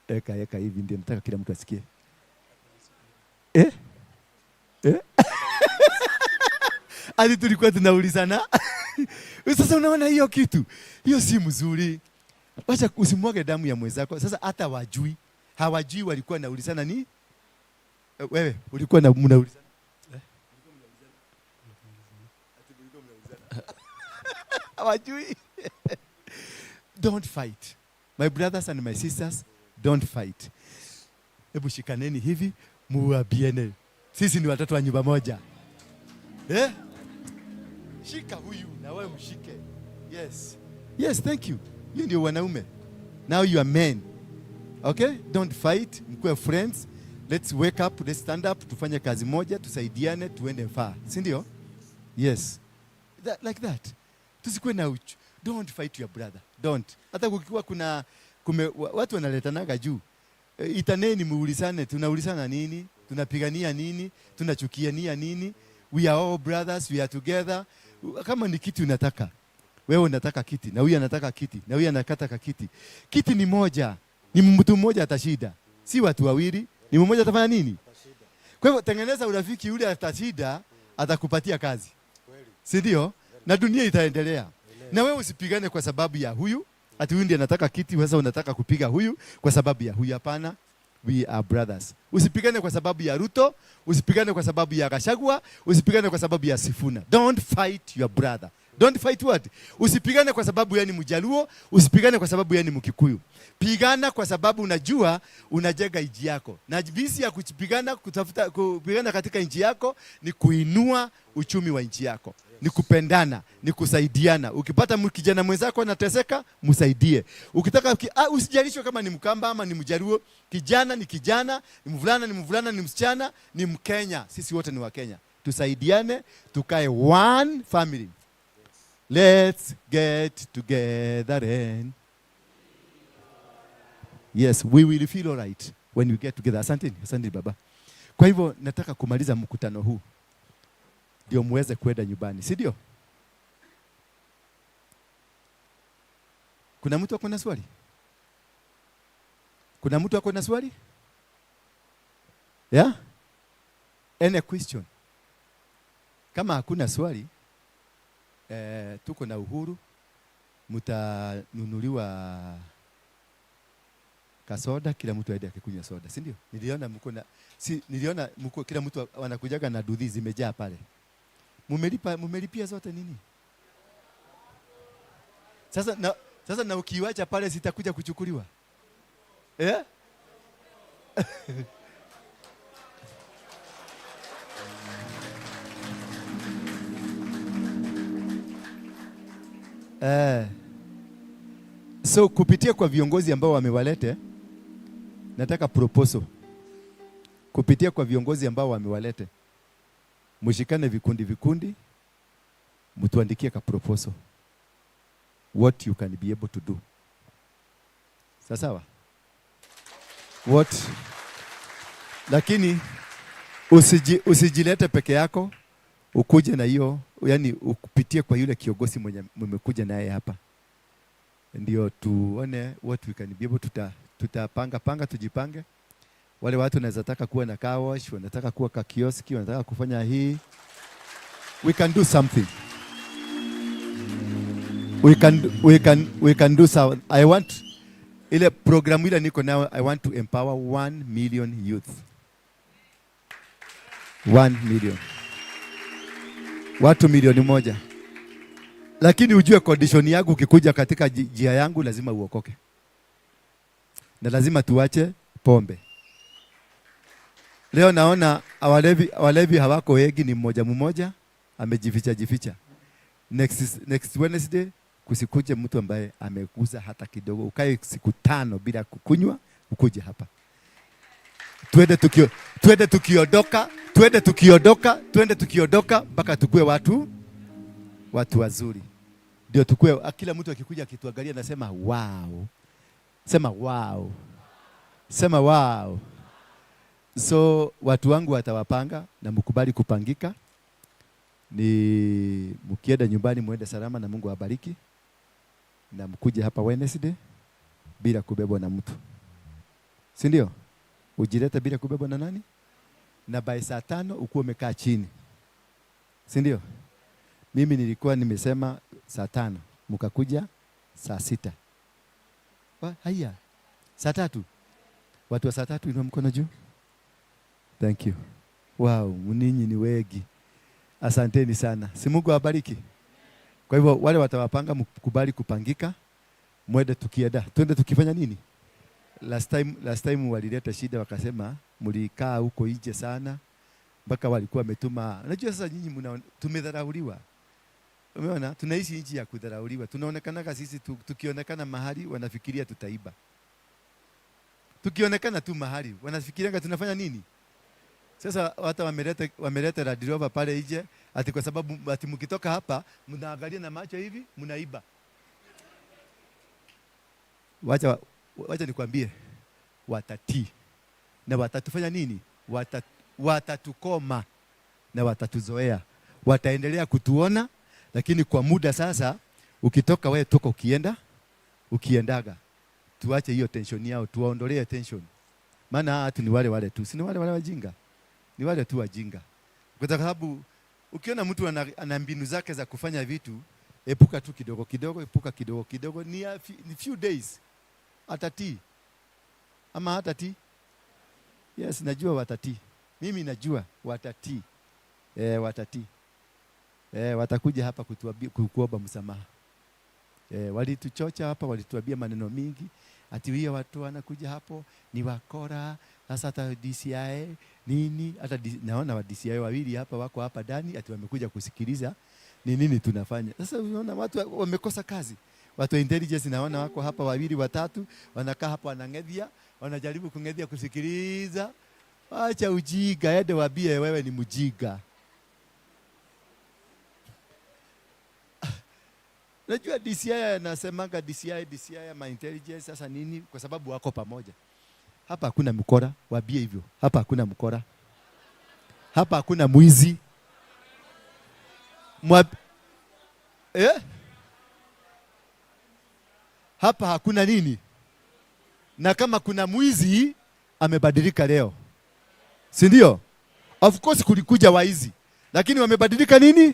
Eka hivi ndio nataka kila mtu asikie. Hadi tulikuwa tunaulizana. Sasa unaona hiyo kitu. Hiyo si mzuri. Wacha usimwage damu ya mwenzako. Sasa hata wajui. Hawajui walikuwa naulizana ni? Wewe ulikuwa na mnaulizana? Hawajui. Don't fight. My brothers and my sisters, don't fight. Hebu shikaneni hivi, muambiane. Sisi ni watoto wa nyumba moja. Shika huyu na wewe mshike. Yes. Yes, thank you. You ndio wanaume. Now you are men. Okay? Don't fight. Mkuwe friends. Let's wake up, let's stand up, tufanye kazi moja, tusaidiane, tuende far. Si ndio? Yes. That, like that. Tusikuwe na uchu. Don't fight your brother. Don't. Hata kukiwa kuna watu wanaletanaga juu. Itaneni muulizane, tunaulizana nini? Tunapigania nini? Tunachukiania nini? We are all brothers, we are together. Kama ni kiti unataka. Wewe unataka kiti, na huyu anataka kiti, na huyu anataka kiti. Kiti ni moja. Ni mtu mmoja atashinda. Si watu wawili. Ni mmoja atafanya nini? Kwa hivyo tengeneza urafiki, yule atashinda atakupatia kazi. Si ndio? Na dunia itaendelea. Na wewe usipigane kwa sababu ya huyu, ati huyu ndiye anataka kiti, wewe unataka kupiga huyu kwa sababu ya huyu. Hapana. We are brothers. Usipigane kwa sababu ya Ruto, usipigane kwa sababu ya Gachagua, usipigane kwa sababu ya Sifuna. Don't fight your brother. Don't fight what? Usipigane kwa sababu yeye ni Mjaluo, usipigane kwa sababu yeye ni Mkikuyu. Pigana kwa sababu unajua unajenga nchi yako. Na jinsi ya kupigana, kutafuta kupigana katika nchi yako ni kuinua uchumi wa nchi yako. Ni kupendana, ni kusaidiana. Ukipata kijana mwenzako anateseka, msaidie. Ukitaka usijalishwe kama ni Mkamba ama ni Mjaluo, kijana ni kijana, ni mvulana ni mvulana, ni msichana, ni Mkenya. Sisi wote ni Wakenya. Tusaidiane, tukae one family. Let's get together and yes, we will feel all right when we get together. Asante, asante baba. Kwa hivyo nataka kumaliza mkutano huu ndio muweze kwenda nyumbani, si ndio? Kuna mtu ako na swali? Kuna mtu ako na swali? Yeah? Any question? Kama hakuna swali, tuko na uhuru, mtanunuliwa kasoda, kila mtu aende akikunywa soda, si ndio? Niliona mko na niliona mko kila mtu wanakujaga na dudhi zimejaa pale. Mumelipia zote nini? Sasa na ukiwacha pale sitakuja kuchukuliwa. Eh? So kupitia kwa viongozi ambao wamewalete, nataka proposal. Kupitia kwa viongozi ambao wamewalete, mshikane vikundi vikundi, Mtuandikie ka proposal. What you can be able to do. Sawa sawa? What? Lakini usijilete peke yako, ukuje na hiyo, yani upitie kwa yule kiongozi mwenye mmekuja naye hapa. Ndio tuone what we can be able to, tutapanga panga, tujipange. Wale watu wanaweza taka kuwa na car wash, wanataka kuwa ka kioski, wanataka kufanya hii. We can do something. We can do some. I want ile programu ile niko nayo, I want to empower 1 million youth. 1 million. Watu 1 milioni. Lakini ujue condition yangu, ukikuja katika njia yangu lazima uokoke. Na lazima tuache pombe. Leo naona walevi hawako wengi, ni mmoja mmoja amejificha jificha. Next Wednesday kusikuje mtu ambaye ameguza hata kidogo. Ukae siku 5 bila kukunywa, ukuje hapa. Twende tukiondoka, twende tukiondoka, twende tukiondoka mpaka tukue watu wazuri. Ndio tukue, kila mtu akikuja akituangalia anasema wow. Sema wow. Sema wow. So watu wangu watawapanga na mkubali kupangika. Ni mkienda nyumbani muende salama na Mungu awabariki. Na mkuje hapa Wednesday bila kubebwa na mtu. Si ndio? Ujilete bila kubebwa na nani? Na by saa 5 ukuwe umekaa chini. Si ndio? Mimi nilikuwa nimesema saa 5, mkakuja saa 6. Wa, haya. Saa 3. Watu wa saa 3 inua mkono juu. Thank you. Wow, ninyi ni wengi. Asanteni sana. Si Mungu awabariki. Kwa hivyo wale watawapanga mkubali kupangika. Mwende tukienda. Twende tukifanya nini? Last time walileta shida wakasema mlikaa huko nje sana mpaka walikuwa wametuma. Unajua sasa nyinyi tumedharauliwa. Umeona? Tunaishi nchi ya kudharauliwa. Tunaonekana sisi tukionekana mahali wanafikiria tutaiba. Tukionekana tu mahali wanafikiria tunafanya nini? Sasa hata wameleta Land Rover pale nje ati kwa sababu ati mkitoka hapa mnaangalia na macho hivi mnaiba. Wacha nikwambie, watatii na watatufanya nini? Watatukoma na watatuzoea, wataendelea kutuona, lakini kwa muda sasa, ukitoka wewe toka ukienda, ukiendaga, tuache hiyo tension yao, tuwaondolee tension. Maana watu ni wale wale tu, si ni wale wale wajinga, ni wale tu wajinga. Kwa sababu ukiona mtu ana mbinu zake za kufanya vitu, epuka tu kidogo kidogo, epuka kidogo kidogo, ni few days atatii ama hatatii. Yes, najua watatii. Mimi najua watatii. Watatii. Watakuja hapa kuomba msamaha. Walituchocha hapa, walituambia maneno mingi. Ati hiyo watu wanakuja hapo ni wakora. Sasa hata DCI nini, hata naona wa DCI wawili hapa wako hapa ndani ati wamekuja kusikiliza ni nini tunafanya. Sasa unaona watu wamekosa kazi. Watu wa intelligence naona wako hapa wawili watatu, wanakaa hapa wanang'ethia, wanajaribu kung'ethia kusikiliza. Acha ujiga, ende waambie wewe ni mjiga. Najua DCI anasemanga DCI, DCI ama intelligence sasa nini, kwa sababu wako pamoja. Hapa hakuna mkora, waambie hivyo. Hapa hakuna mkora. Hapa hakuna mwizi. Hapa hakuna nini? Na kama kuna mwizi amebadilika leo. Si ndio? Of course kulikuja waizi. Lakini wamebadilika nini?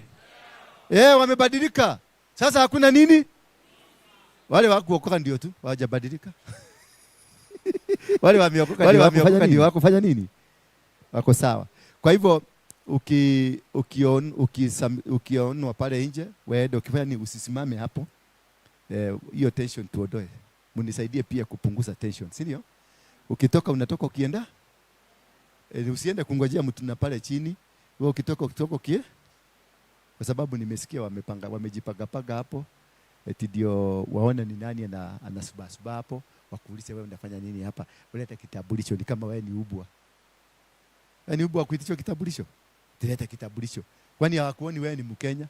Wamebadilika. Sasa hakuna nini? Wale wa kuokoka ndio tu hawajabadilika. Wale wameokoka Wale ndio wameokoka wako ndio wako fanya nini? Wako sawa. Kwa hivyo ukionwa pale nje, wewe ukifanya nini usisimame hapo. Hiyo tension tuondoe. Mnisaidie pia kupunguza tension, si ndio? Ukitoka unatoka ukienda? Usiende kungojea mtu na pale chini. Wewe ukitoka ukie? Kwa sababu nimesikia wamejipanga panga hapo. Eti ndio waone ni nani anasubasuba hapo, wakuulize wewe unafanya nini hapa? Uleta kitambulisho, ni kama wewe ni ubwa. Wewe ni ubwa kuitishwa kitambulisho? Tuleta kitambulisho. Kwani hawakuoni wewe ni Mkenya?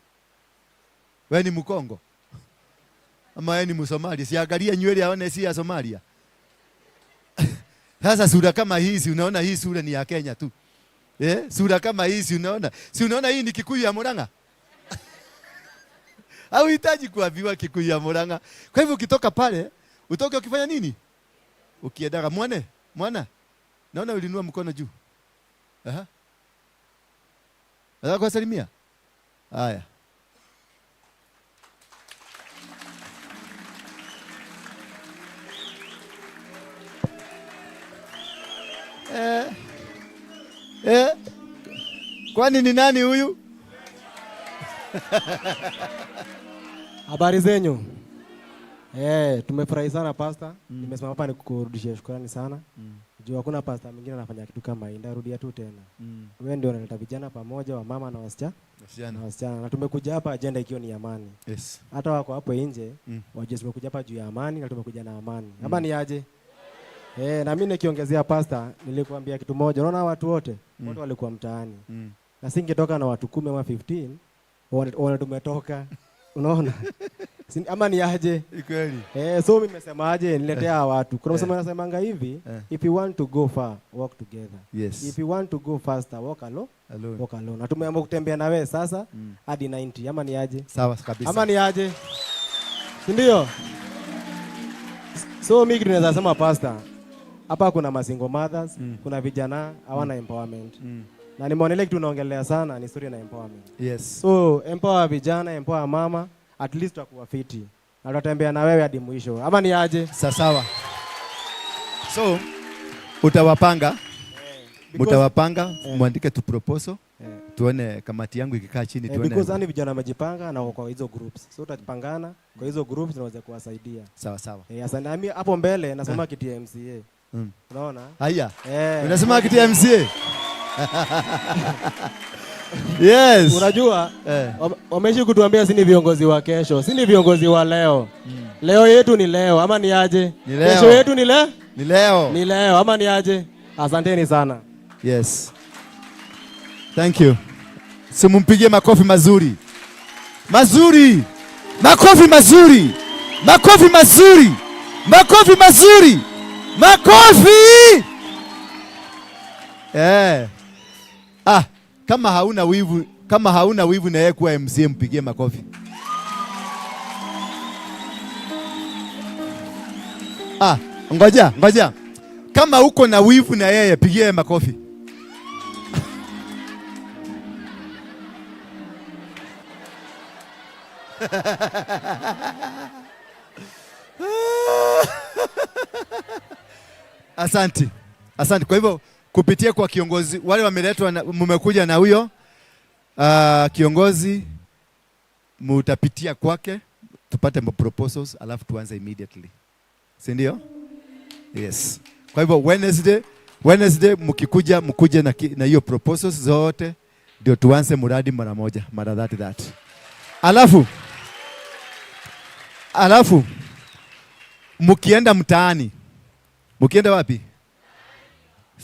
Wewe ni Mkongo ama wewe ni Msomalia? Siangalie nywele aone si ya Somalia. Sasa sura kama hii, si unaona hii sura ni ya Kenya tu. Sura kama hii si unaona? Si unaona hii ni Kikuyu ya Murang'a? Hauhitaji kuambiwa Kikuyu ya Murang'a. Kwa hivyo ukitoka pale, utoke ukifanya nini? Ukiendaga mwane, mwana. Naona ulinua mkono juu. Aha. Nataka kuwasalimia. Haya. Kwani ni nani huyu? Habari zenyu. Tumefurahi sana pastor. Nimesimama hapa nikukurudishia shukrani sana. Juu hakuna pastor mwingine anafanya kitu kama hii. Ndarudia tu tena. Wewe ndio unaleta vijana pamoja, wa mama na wasichana. Na wasichana. Na tumekuja hapa agenda ikiwa ni amani. Yes. Hata wako hapo nje, wajue tumekuja hapa juu ya amani na tumekuja na amani. Ama ni aje? Na mimi nikiongezea pastor, nilikuambia kitu moja. Unaona watu wote, wote walikuwa mtaani. Na singetoka na watu 10 ama 15, wana tumetoka. Unaona? Ama ni aje? Kweli. So mimi nimesema aje niletea watu. Kuna msemo anasemanga hivi, if you want to go far, walk together. Yes. If you want to go faster, walk alone. Alone. Walk alone. Na tumeamua kutembea na wewe sasa hadi 90. Ama ni aje? Sawa kabisa. Ama ni aje? Si ndio? So mimi kitu naweza sema pastor, hapa kuna masingle mothers, kuna vijana hawana empowerment. Na nimeonelea kitu naongelea sana ni story na empowerment. Yes. So empower vijana, empower mama, at least tutakuwa fiti. Na tutatembea na wewe hadi mwisho. Ama ni aje? Sawa. So utawapanga. Mtawapanga, muandike tu proposal. Tuone kamati yangu ikikaa chini tuone. Because yani vijana wamejipanga na kwa hizo groups. So tutapangana kwa hizo groups tunaweza kuwasaidia. Sawa sawa. Asante. Na mimi hapo mbele nasoma kiti ya MCA. Unaona? Haya. Unasoma kiti ya MCA? Yes. Unajua, wameishi kutuambia si ni viongozi wa kesho, si ni viongozi wa leo. Leo yetu ni leo, ama ni aje? Ni leo. Kesho yetu ni leo? Ni leo. Ni leo, ama ni aje? Asanteni sana. Yes. Thank you. Simumpigie makofi mazuri. Mazuri. Makofi mazuri. Makofi mazuri. Makofi mazuri. Makofi. Kama hauna wivu, kama hauna wivu na yeye kuwa MCA, mpigie makofi. Ngoja, ngoja. Kama uko na wivu na yeye, pigie makofi. Asante. Asante. Kwa hivyo kupitia kwa kiongozi wale wameletwa, mmekuja na huyo kiongozi, mutapitia kwake tupate proposals alafu tuanze immediately. Si ndio? Yes. Kwa hivyo Wednesday mkikuja, mkuje na hiyo proposals zote ndio tuanze mradi mara moja, mara that. Alafu mkienda mtaani, mkienda wapi?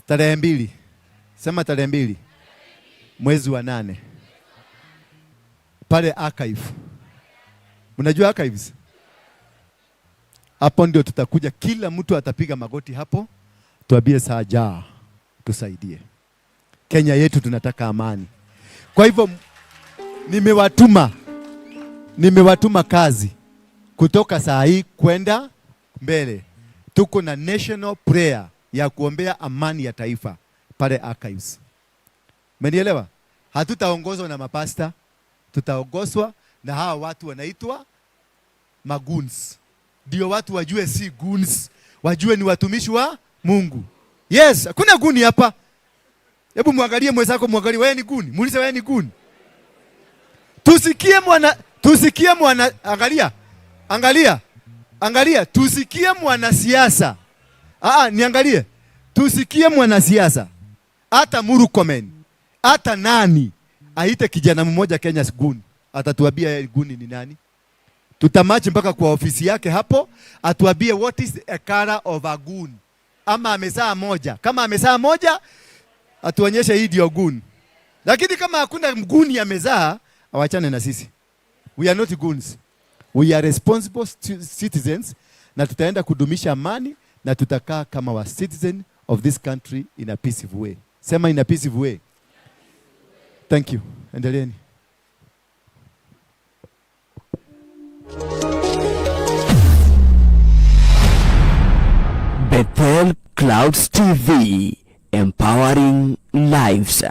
Tarehe 2. Sema tarehe 2. Mwezi wa 8. Pale archive. Unajua archives? Hapo ndio tutakuja, kila mtu atapiga magoti hapo, tuambie saja tusaidie. Kenya yetu tunataka amani. Kwa hivyo nimewatuma kazi kutoka saa hii kwenda mbele. Tuko na national prayer ya kuombea amani ya taifa pale archives. Umenielewa? Hatutaongozwa na mapasta, tutaongozwa na hawa watu wanaitwa magoons. Ndio watu wajue si goons, wajue ni watumishi wa Mungu. Yes, hakuna guni hapa. Hebu muangalie mwenzako, muangalie wewe ni guni. Muulize wewe ni guni. Tusikie mwana, angalia. Angalia. Angalia, tusikie mwanasiasa. Niangalie. Tusikie mwanasiasa. Hata Murkomen, hata nani aite kijana mmoja Kenya guni. Atatuambia guni ni nani. Tutamachi mpaka kwa ofisi yake hapo, atuambie what is a color of a goon. Ama amesaa moja. Kama amesaa moja, atuonyeshe hii ndio goon. Lakini kama hakuna mguni amezaa, awachane na sisi. We are not goons. We are responsible citizens na tutaenda kudumisha amani na tutakaa kama wa citizen of this country in a peaceful way. Sema in a peaceful way. Thank you. Endeleeni. Bethel Clouds TV, empowering lives.